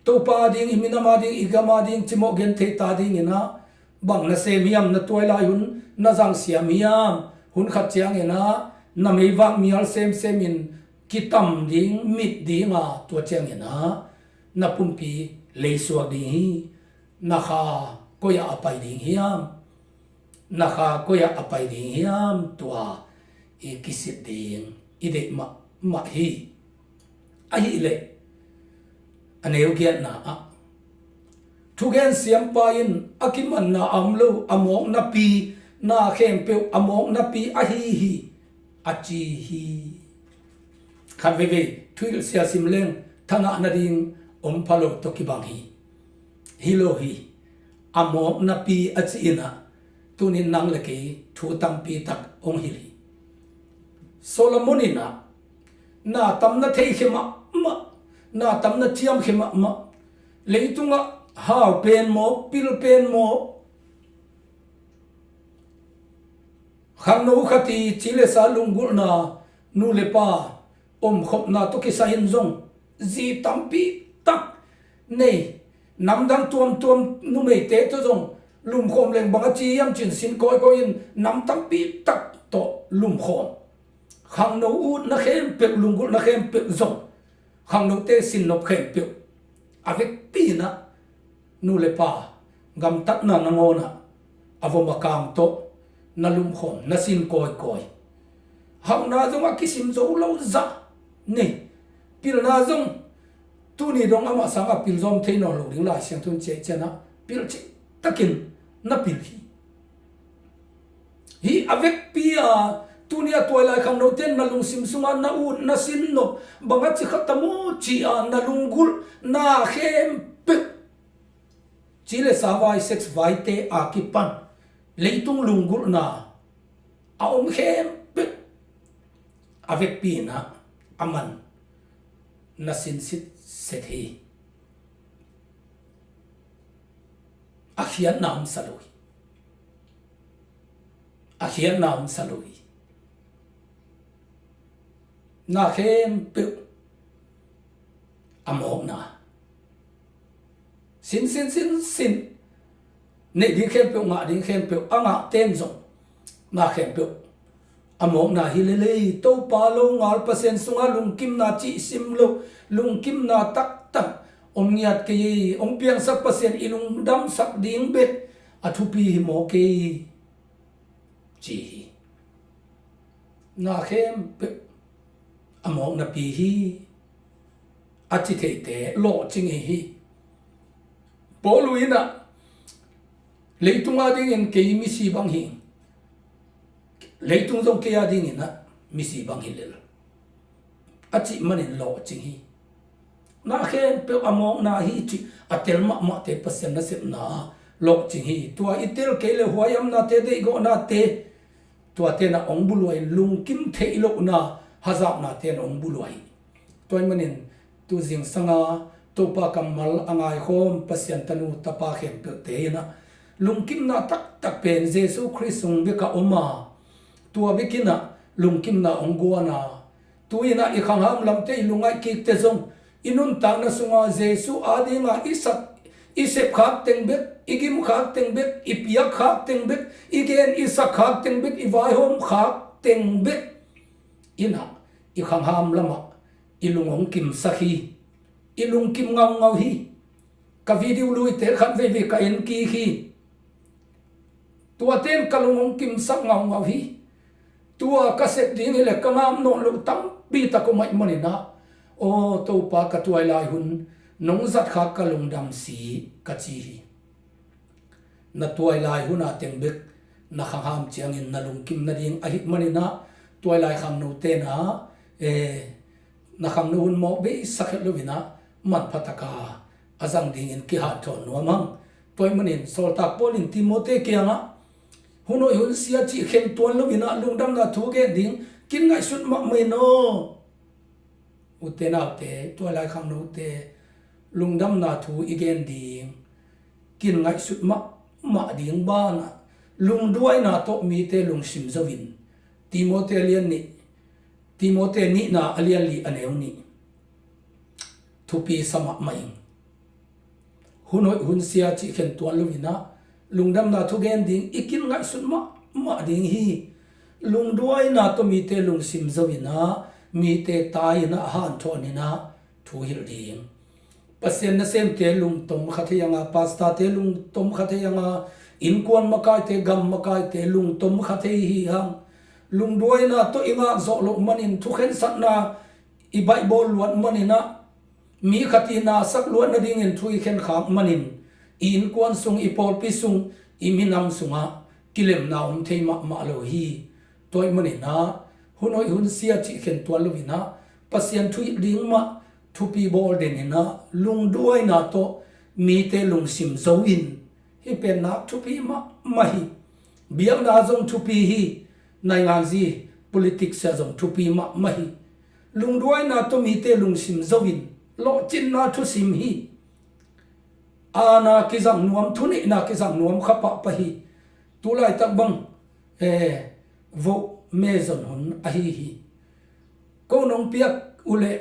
Topa ding, i minam a ding, i gam a ding cimawh gentheih ta dingin ah bang na sem hiam? Na tuailai hun na zangsiam hiam? Hun khat ciangin ah na meivak mial semsem in kitam ding, mit dinga, tua ciangin ah na pumpi leisuak ding hi. Na kha koi-ah a pai ding hiam? Na kha koi-ah a pai ding hiam? Tua i kisit ding i deih mahmah hi. Ahih leh a neu giatna ah, thugen siampa in a kimanna a om lo, a mawk napi, na khempeuh a mawk napi ahi hi, a ci hi. Khat veivei thuhilh sia sim leng thangah nading om pha lo tawh kibang hi. Hi lo hi. A mawk napi a ci in ah tunin nang le kei thu tampi tak hong hilh hi. Solomon in ah na tam na thei khe mahmah, na tam na ciam khe mahmah, leitungah hau pen maw, pil pen maw, khangno khat i ci le sa lunggulhna, nu le pa omkhopna tawh kisai in zong zi tampi tak nei. Namdang tuamtuam numeite tawh zong lumkhawm leng bang a ci hiam cin sin kawikawi in nam tampi tak tawh lumkhawm. Khangno utna khempeuh, lunggulhna khempeuh zong, khangnote sinnop khempeuh a vekpi in ah nu le pa gamtatna nangawnah a vom a kang tawh na lumkhawm, na sin kawikawi. Hauhna zong a kisim zo lo zah nei. Pilna zong tuni dong amah sangah pil zawm thei nawn lo ding Lai Siangtho in ciah ciangin ah pil cih takin na pil hi. Hih a vekpi a, tuni a tuailai khangnote in na lungsim sungah na ut, na sinnop, bang a ci kha ta maw ci-a na lunggulhna khempeuh, ci le sa vai, sex vaite a kipan leitung lunggulhna a om khempeuh a vekpi in ah aman na sin sitset hi. A khiatna om sa lo hi. A khiatna om sa lo hi. Na khempeuh a mawkna. Sin, sin, sin, sin. Neih ding khempeuh, ngah ding khempeuh, a ngahte in zong na khempeuh a mawkna hi lelei. Topa lo ngal, Pasian sungah lungkimna cihsim lo, lungkimna taktak om ngiat kei ei. Hong piangsak Pasian i lungdamsak ding bek a thupi hi maw kei, ci hi. Na khempeuh a mawknapi hi, a ci theite lawhcing hi. Paul in ah, leitung a dingin kei misi bang hi, leitung zong kei a dingin ah misi bang hi lel, a cih manin lawhcing hi. Na khempeuh a mawkna hi cih a tel mahmahte Pasian nasepna lawhcing hi. Tua i tel kei le huaihamnate, deihgawhnate, tuate in ah hong buluah in, lungkim theih lohna hazatnate in ah hong buluah hi. Tua ahih manin tu zingsanga Topa kammal a ngaikhawm Pasian tanu tapa khempeuhte in ah lungkimna taktak pen Jesu Khrist sung bek ah om a, tua bek in ah lungkimna hong guan a, tu-in ah i khangham lamte, i lungngaih kikte zong i nuntakna sunga Jesu a dinga i sak, i sep khak teng bek, i gim khak teng bek, i piak khak teng bek, i gen i sak khak teng bek, i vaihawm khak teng bek in ah, i khangham lamah i lung hong kimsak hi. I lungkim ngaungau hi. Ka video luite khat veivei ka en kik hi. Tuate in ka lung hong kimsak ngaungau hi. Tua ka sep ding hi leh ka ngam nawn loh tampi tak om ahih manin ah, aw Topa, ka tuailai hun nong zat khak ka lungdam si, ka ci hi. Na tuailai hun a teng bek na khangham ciangin na lungkim nading ahih manin ah, tuailai khangnote in ah, eh, na khangno hun mawk beisak het loin ah, manpha taka a zang dingin kihanthawn nuam hang. Tua ahih manin sawltak Paul in Timote kiangah, hun hoih hun sia cih khen tuan loin ah, lungdamna thu gen ding kin ngaihsut mahmah in aw. Ute naute, tuailai khangnote, lungdamna thu i gen ding kin ngaihsut mahmah ding banah, lungduaina tawh mite lungsim zo in. Timote a lian nih, Timote nihna a lian li a neu nih thupi sa mahmah ing. Hun hoih hun sia cih khen tuan loin ah, lungdamna thu gen ding i kin ngaihsut mahmah ding hi. Lungduaina tawh mite lungsim zo in ah, mite tai in ah, hanthawn in ah, thu hilh ding. Pasian nasemte lungtom kha thei hang a, pastorte lungtom kha thei hang a, innkuan makaite, gam makaite lungtom kha thei hi hang. Lungduaina tawh i ngak zawh loh manin, thukhensatna i baihbawl luat manin ah, mi khat i nasak luat nadingin thu i khenkhak manin, i innkuan sung, i pawlpi sung, i minam sungah kilemna om thei mahmah lo hi. Tua ahih manin ah, hun hoih hun sia cih khen tuan loin ah, Pasian thu hilh ding mah thupi bawl den in ah, lungduaina tawh mite lungsim zo in. Hih pen nak thupi mahmah hi. Biakna ah zong thupi hi. Nainganzi, politics ah zong thupi mahmah hi. Lungduaina tawh mite lungsim zo in, lawhcinna thusim hi. Aana kizang nuam, thuneihna kizang nuam kha pahpah hi. Tulaitak bang, eh, vote me zon hun ahi hi. Ko nong piak uh leh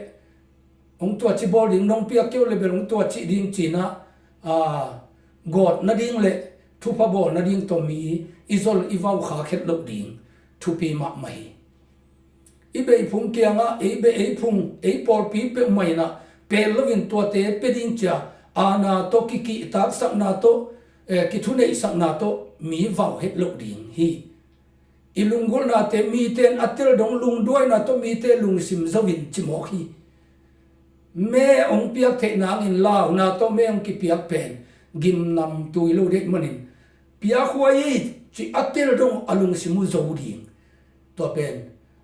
hong tuaci bawl ding, nong piak kei uh leh bel hong tuaci ding ci-in ah, ah, gawt nading leh thupha bawl nading tawh mi i zol i vau khak het loh ding thupi mahmah hi. I beh i phung kiangah, ei beh ei phung, ei pawlpi peuhmah in ah pel loin tuate pia ding ci-a, aana tawh, kikihtaksakna tawh, eh, kithuneihsakna tawh mi vau het loh ding hi. I lunggulhnate mite in a tel dong, lungduaina tawh mite lungsim zo in ci mawk hi. Me hong piak theih nangin launa tawh me hong kipiak pen gimnamtui lo deih manin, piakhuai ei cih a tel dong a lungsim uh zo ding. Tua pen,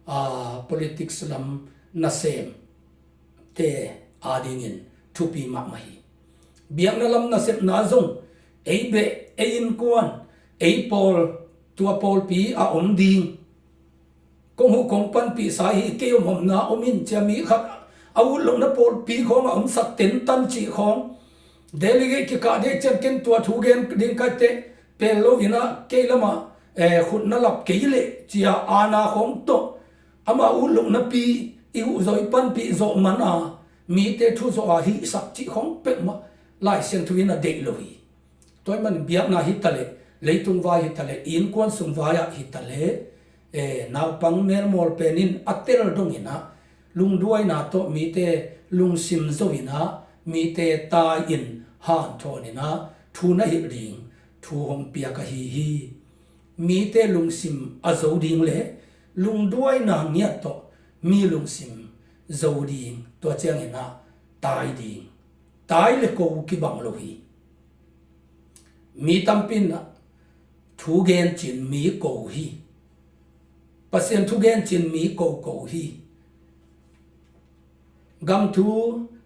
ah, politics lam nasemte adingin thupi mahmah hi. Biakna lam nasepna zong, ei beh, ei innkuan, ei pawl, tua pawlpi a om ding. Kong huh kong panpihsa hi, kei om omna om in ci-a mi khat a ut lohna pawlpi khawng a omsak tentan cih khawng, delegate kikah dek ciang ken tua thu gen ding ka hi teh, pel loin ah kei lamah, eh, khut na lap kei leh ci-a aana khawng tawh, ama ut lohnapi i huh zaw, i panpih zawh man a, mite thu zawh a hihsak cih khawng peuhmah Lai Siangtho in a deih lo hi. Tua ahih manin biakna hi taleh, leitung vai hi taleh, innkuan sung vai ah hi taleh, eh, naupang melmawl pen in a tel dongin ah, lungduaina tawh mite lungsim zo in ah, mite tai-in hanthawn in ah, thu na hilh ding thu hong piak ahi hi. Mite lungsim a zo ding leh lungduaina ngiat tawh mi lungsim zo ding, tua ciangin ah tai ding. Tai le ko kibang lo hi. Mi tampi in ah thugen ci-in mi ko hi. Pasian thugen ci-in mi ko ko hi. Gam thu,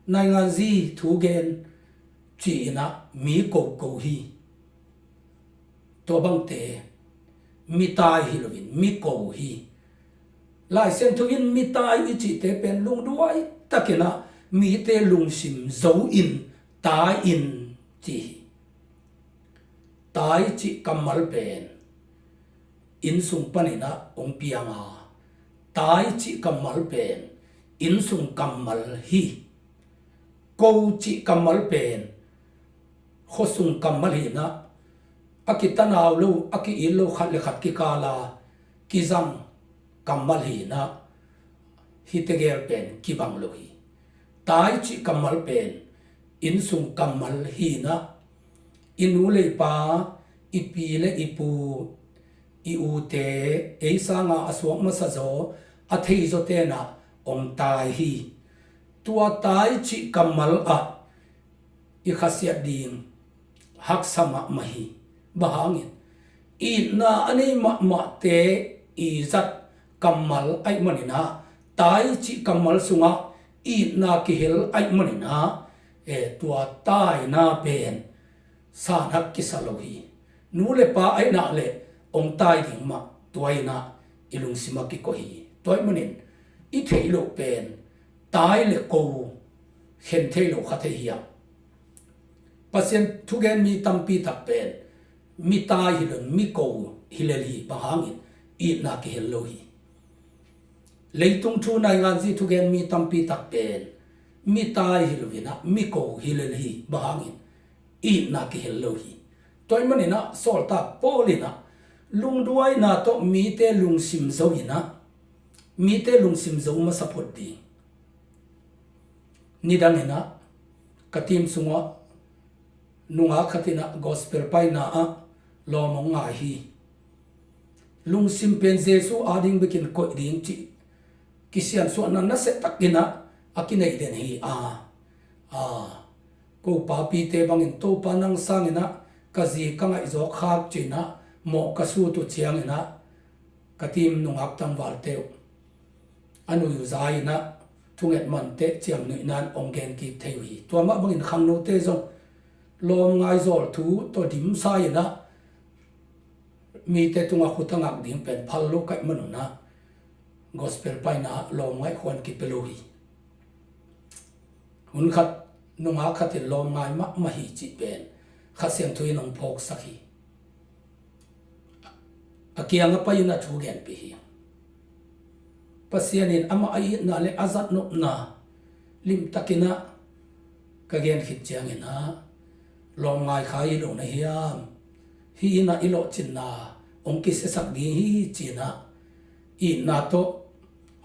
nainganzi thugen ci-in ah mi ko ko hi. Tua bangte mitai hi loin mi ko hi. Lai Siangtho in mitai i cihte pen lungduai takin ah mite lungsim zo in tai in ci hi. Tai cih kammal pen innsung panin ah hong piang a, tai cih kammal pen innsung kammal hi. Ko cih kammal pen khuasung kammal hi-in ah, a kitanau lo, a ki-it lo khat le khat kikala kizang kammal hi-in ah, hihte gel pen kibang lo hi. Tai cih kammal pen innsung kammal hi-in ah, i nu le i pa, i pi le i pu, i ute, ei sanga a suak masa zaw, a thei zawte in ah hong tai hi. Tua tai cih kammal ah i khasiat ding haksa mahmah hi. Bang hangin, itna a nei mahmahte i zat kammal ahih manin ah, tai cih kammal sungah itna kihel ahih manin ah, eh, tua taina pen sanhak kisa lo hi. Nu le pa ahih nak leh hong tai ding mah, tua in ah i lungsim ah kikoih hi. Tua ahih manin i theih loh pen tai le ko khen thei lo kha thei hiam? Pasian thugen mi tampi tak pen mi tai hi lo-in mi ko hi lel hi. Bang hangin, itna kihel lo hi. Leitung thu nainganzi thugen mi tampi tak pen mi tai hi lo-in ah mi ko hi lel hi. Bang hangin, itna kihel lo hi. Tua ahih manin ah sawltak Paul in ah lungduaina tawh mite lungsim zo in ah, mite lungsim zo masa phot ding. Nidang in ah ka team sungah nungak khat in ah gospel paina ah lawm hong ngai hi. Lungsim pen Jesu ading bekin koih ding cih kisiansuahna nasia tak in ah a kineih den hi. A, a, ko papite bangin, Topa, nang sangin ah ka zi ka ngaihzawk khak, ci-in ah mawh ka sut uh ciangin ah ka team nungak tangvalte uh a nui uh za in ah thunget mante ciamnuihna in hong gen kik thei uh hi. Tua mah bangin khangnote zong lawm ngai zawl thu tawh dimsa in ah mite tungah khut a ngak ding pen phal lo ka hih manun ah gospel paina ah lawm ngaihkhuan kipia lo hi. Hun khat nungak khat in lawm ngai mahmah hi cih pen Kha Siangtho in hong phawksak hi. A kiangah pai-in a thu genpih hi. Pasian in amah a itna le a zatnopna limtakin ah ka gen khit ciangin ah, lawm ngai kha hi lo na hiam? Hih in ah i lawhcinna hong kisiasak ding hi, ci-in ah itna tawh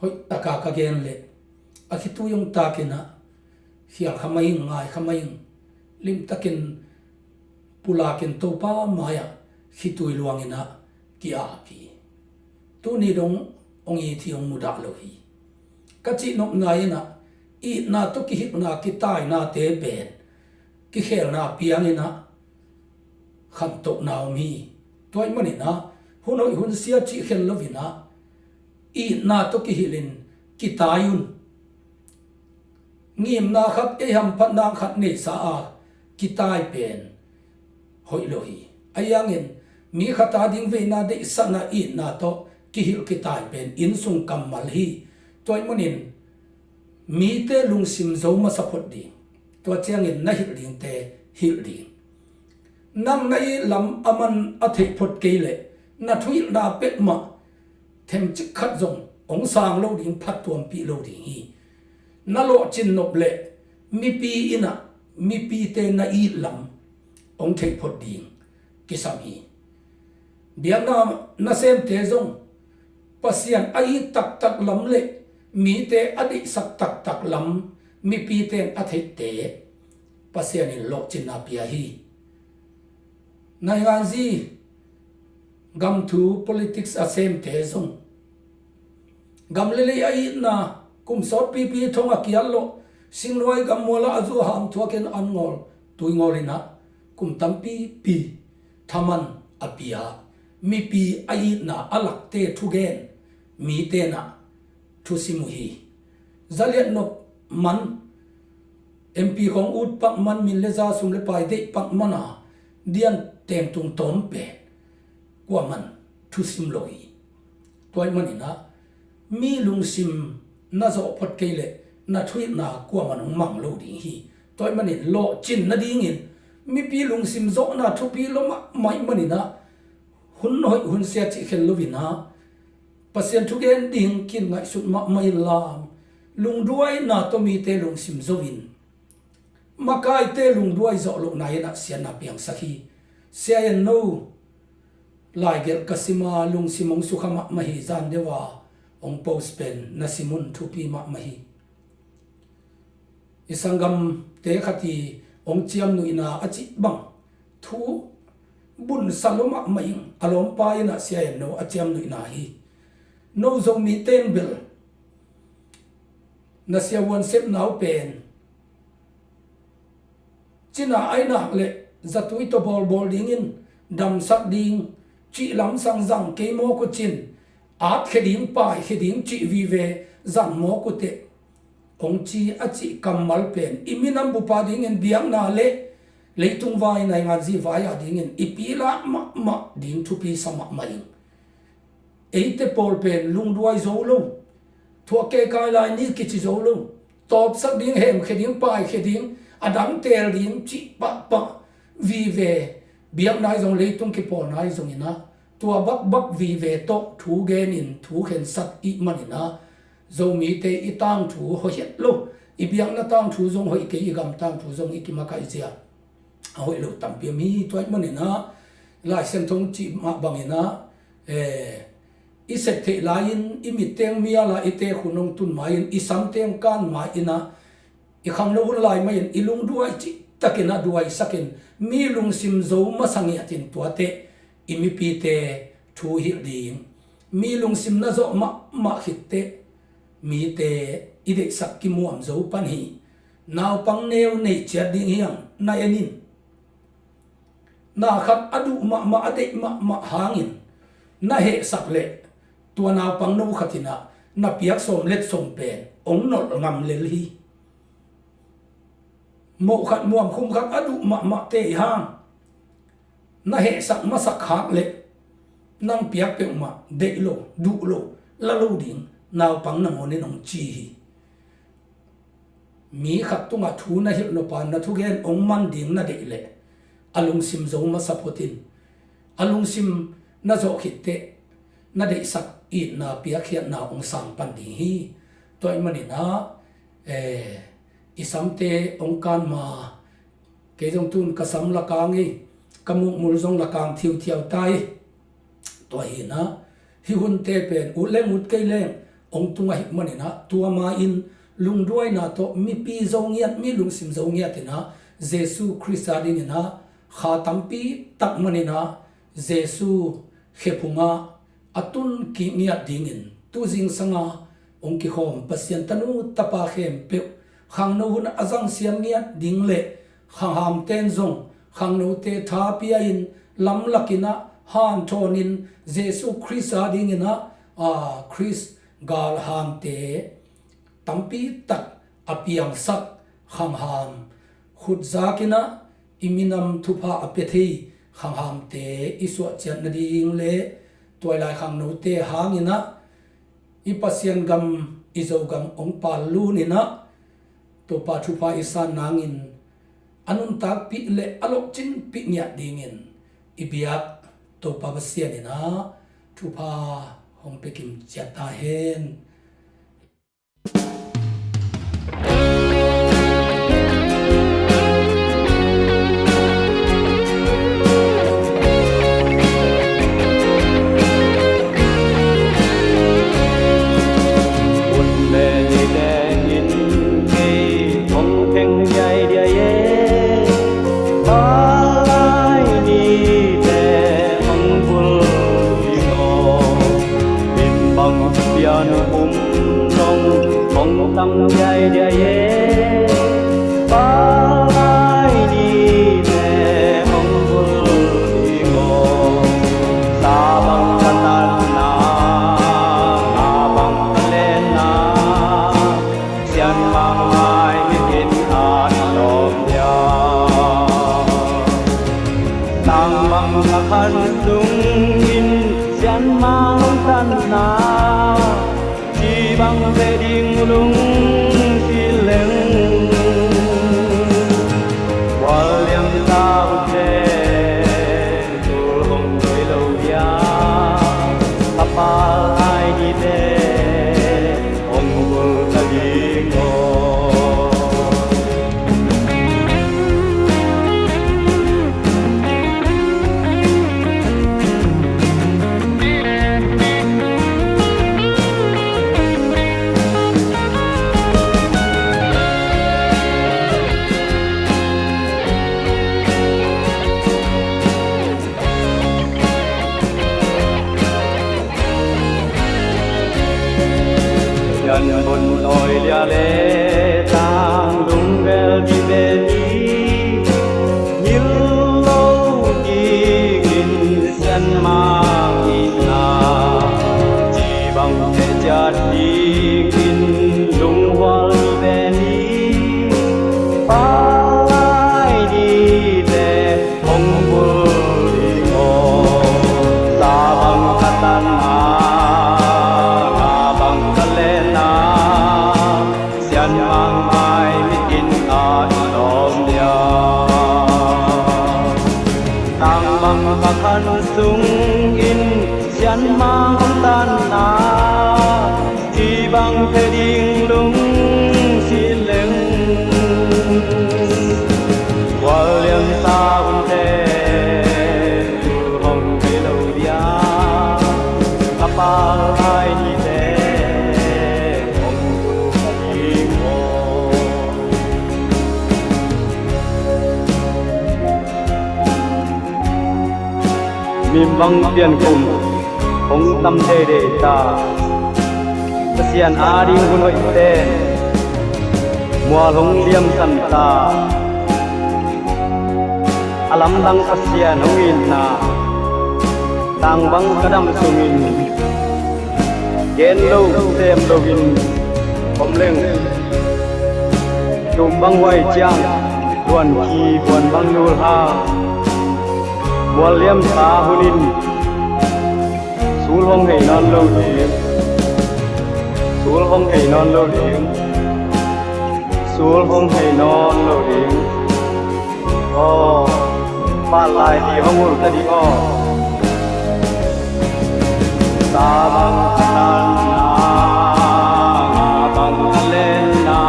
hoih taka ka gen leh, a khitui hong takin ah, khial kha mah ing, ngai kha mah ing, limtakin pulakin Topa mai-ah khitui luangin ah ki-ap hi. Tuni dong hong it hi, hong mudah lo hi. Ka cihnopna in ah, itna tawh kihilhna kitainate pen kikhelna piang in ah khantohna om hi. Tua ahih manin ah, hun hoih hun sia cih khen lo-in ah, itna tawh kihilhin kitai un. Ngimna khat, ei hamphatna khat neihsa a kitai pen hoih lo hi. Ahi hangin, mi khat ading veina deihsakna, itna tawh kihilh kitai pen innsung kammal hi. Tua ahih manin mite lungsim zo masa phot ding. Tua ciangin na hilh dingte hilh ding. Nang na it lam aman a theih phot kei leh, na thuhilhna peuhmah themcik khat zong hong sang lo ding, phattuampih lo ding hi. Na lawhcin nop leh mipi in ah mipite na it lam hong theih phot ding kisam hi. Biakna nasemte zong Pasian a it taktak lam le mite a deihsak taktak lam mipite in a theihte Pasian in lawhcinna pia hi. Nainganzi, gam thu, politics a semte zong gam le lei a itna, kum sawtpipi thong a kiat lawh, singluai gammual ah a zu a ham thuakin an ngawl, tui ngawl in ah, kum tampipi thaman a pia, mipi a itna a lakte thugen mite in ah thusim uh hi. Zaliat nop man, M P khawng ut pak man, min le za, sum le pai deih pak man a dian tengtung tawm pen kuaman thusim lo hi. Tua ahih manin ah, mi lungsim na zawh phot kei leh na thuhilhna kuaman hong mang lo ding hi. Tua ahih manin lawhcin nadingin mipi lungsim zawhna thupi lua mahmah ahih manin ah, hun hoih hun sia cih khen lo-in ah, Pasian thugen ding kin ngaihsut mahmah inla, lungduaina tawh mite lungsim zo-in, makaite lungduai zawh lohna in ah siatna piangsak hi. Sia En No laigelh ka sim a, lungsim hong sukha mahmah hi. Zan deuh a hong post pen na sim un, thupi mahmah hi. I sanggamte khat i hong ciamnuihna a cih bang thu bunsa lua mahmah ing. A lawmpa in ah Sia En No a ciamnuihna hi. No Zomite in bel na siavuan sepna uh pen cina ainak le zatui tawh bawlbawl dingin damsak ding cih lamsang zang kei mawk uh cin, atkhia ding, paikhia ding cih vive zang mawk uh teh, hong ci a cih kammal pen i minam bup a dingin biakna le leitung vai, nainganzi vai a dingin i pilak mahmah ding thupi sa mahmah ing. Eite pawl pen lungduai zo lo, thuak keikai lai ni kici zo lo, tawpsak ding, hemkhia ding, paikhia ding, a dang teel ding cih pahpah vive biakna i zong, leitung kipawlna i zong in ah tua bakbak vive tawh thu genin thu khensat ih manin ah Zomite i tangthu hoih het lo, i biakna tangthu zong hoih kei, i gam tangthu zong i kimakaih zia a hoih lo tampi om hi. Tua ih manin ah Lai Siangtho cih mah bangin ah, eh, i sep theih lai-in i mitteng mial a, i teek hun hong tun mai-in, i samteng kan mai-in ah, i khangno hun lai mai-in i lungduai cihtakin ah duaisakin, mi lungsim zo masa ngiatin tuate i mipite thu hilh ding. Mi lungsim na zawh mahmah khitteh mite i deihsak kimuam zo pan hi. Naupang neu nei ciat ding hi hang, na en in. Na khat a duh mahmah, a deih mahmah hangin na hehsak leh tua naupang no khat in ah na piak sawm let sawm pen hong nolh ngam lel hi. Moh khat, muamkhum khat a duh mahmah te i hang na hehsak masak khak leh nang piak peuhmah deih lo, duh lo, la lo ding naupang nangawnin hong ci hi. Mi khat tungah thu na hilh nop a, na thugen hong man ding na deih leh a lungsim zo masa phot in. A lungsim na zawh khitteh na deihsak itna, piakkhiatna hong sang pan ding hi. Tua ih manin ah, eh, i samte hong kan ma, kei zong tun ka sam lakang hi, ka mukmul zong lakang thiuthiau ta hi. Tua hi in ah hih hunte pen ut leng ut kei leng hong tung ahih manin ah, tua ma-in lungduaina tawh mipi zo ngiat, mi lungsim zo ngiat in ah Jesu Khrist a dingin ah kha tampi tak manin ah Jesu khephung ah a tun kik ngiat dingin tu zingsang a hong kikhawm Pasian tanu tapa khempeuh khangno hun a zangsiam ngiat ding le khanghamte in zong khangnote tha pia-in lamlak in ah hanthawnin Jesu Khrist a dingin ah, a, Khrist galhangte tampi tak a piangsak khangham, khutzak in ah i minam thupha a pia thei khanghamte i suahciat nading le tua i lai khangnote hangin ah i Pasian gam, i Zogam hong pal lun in ah Topa thupha i san nangin a nuntakpih le a lawhcinpih ngiat dingin i biak Topa Pasian in ah thupha hong pia kim ciat ta hen. Bang pian um dong hong tam diaidiai e, palai ni te hong bul ding aw. Sa bang ka tatna, nga bang ka lenna, sian bang lai ni in a i lawm dia. Tang bang ka khan sung in sian mang tanna, ci bang te ding lung si leng. Wal liam ta ut le, tul hong doi lo dia, a palai ni te hong bul ta ding aw. An sungin sianmang hong tanna, ci bang phe ding lungsi leng. Gualliamsa hunte tul hong thei lo dia, a pal lai nite hong tul ka ding maw? Min bang piankhum hong tam deidei ta, Pasian ading hun hoihte mual hong liamsan ta. A lamdang Pasian hong itna, tang bang ka dam sungin gen lo sem loin om leng, tum bang huai ciang luan ki huan bang nul hang, mualliamsa hunin sul hong hei nawn lo ding, sul hong hei nawn lo ding, sul hong hei nawn lo ding. Aw, pal lai ni hong ul ta ding aw. Sa bang ka tanna, nga bang ka lenna,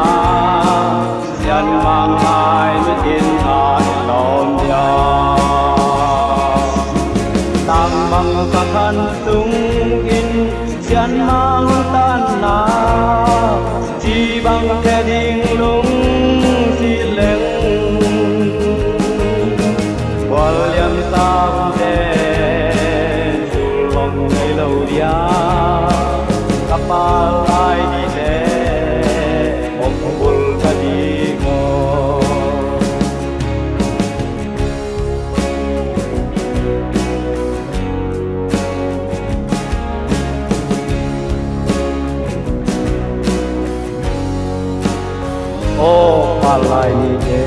sianmang lai nitin a i lawm dia. Tang bang ka khan sungin sianmang tanna, ci bang phe ding lungsi leng. Gualliamsa hunte tul hong thei lo dia, a pal lai nite hong bul ka ding maw? Aw, pal lai nite,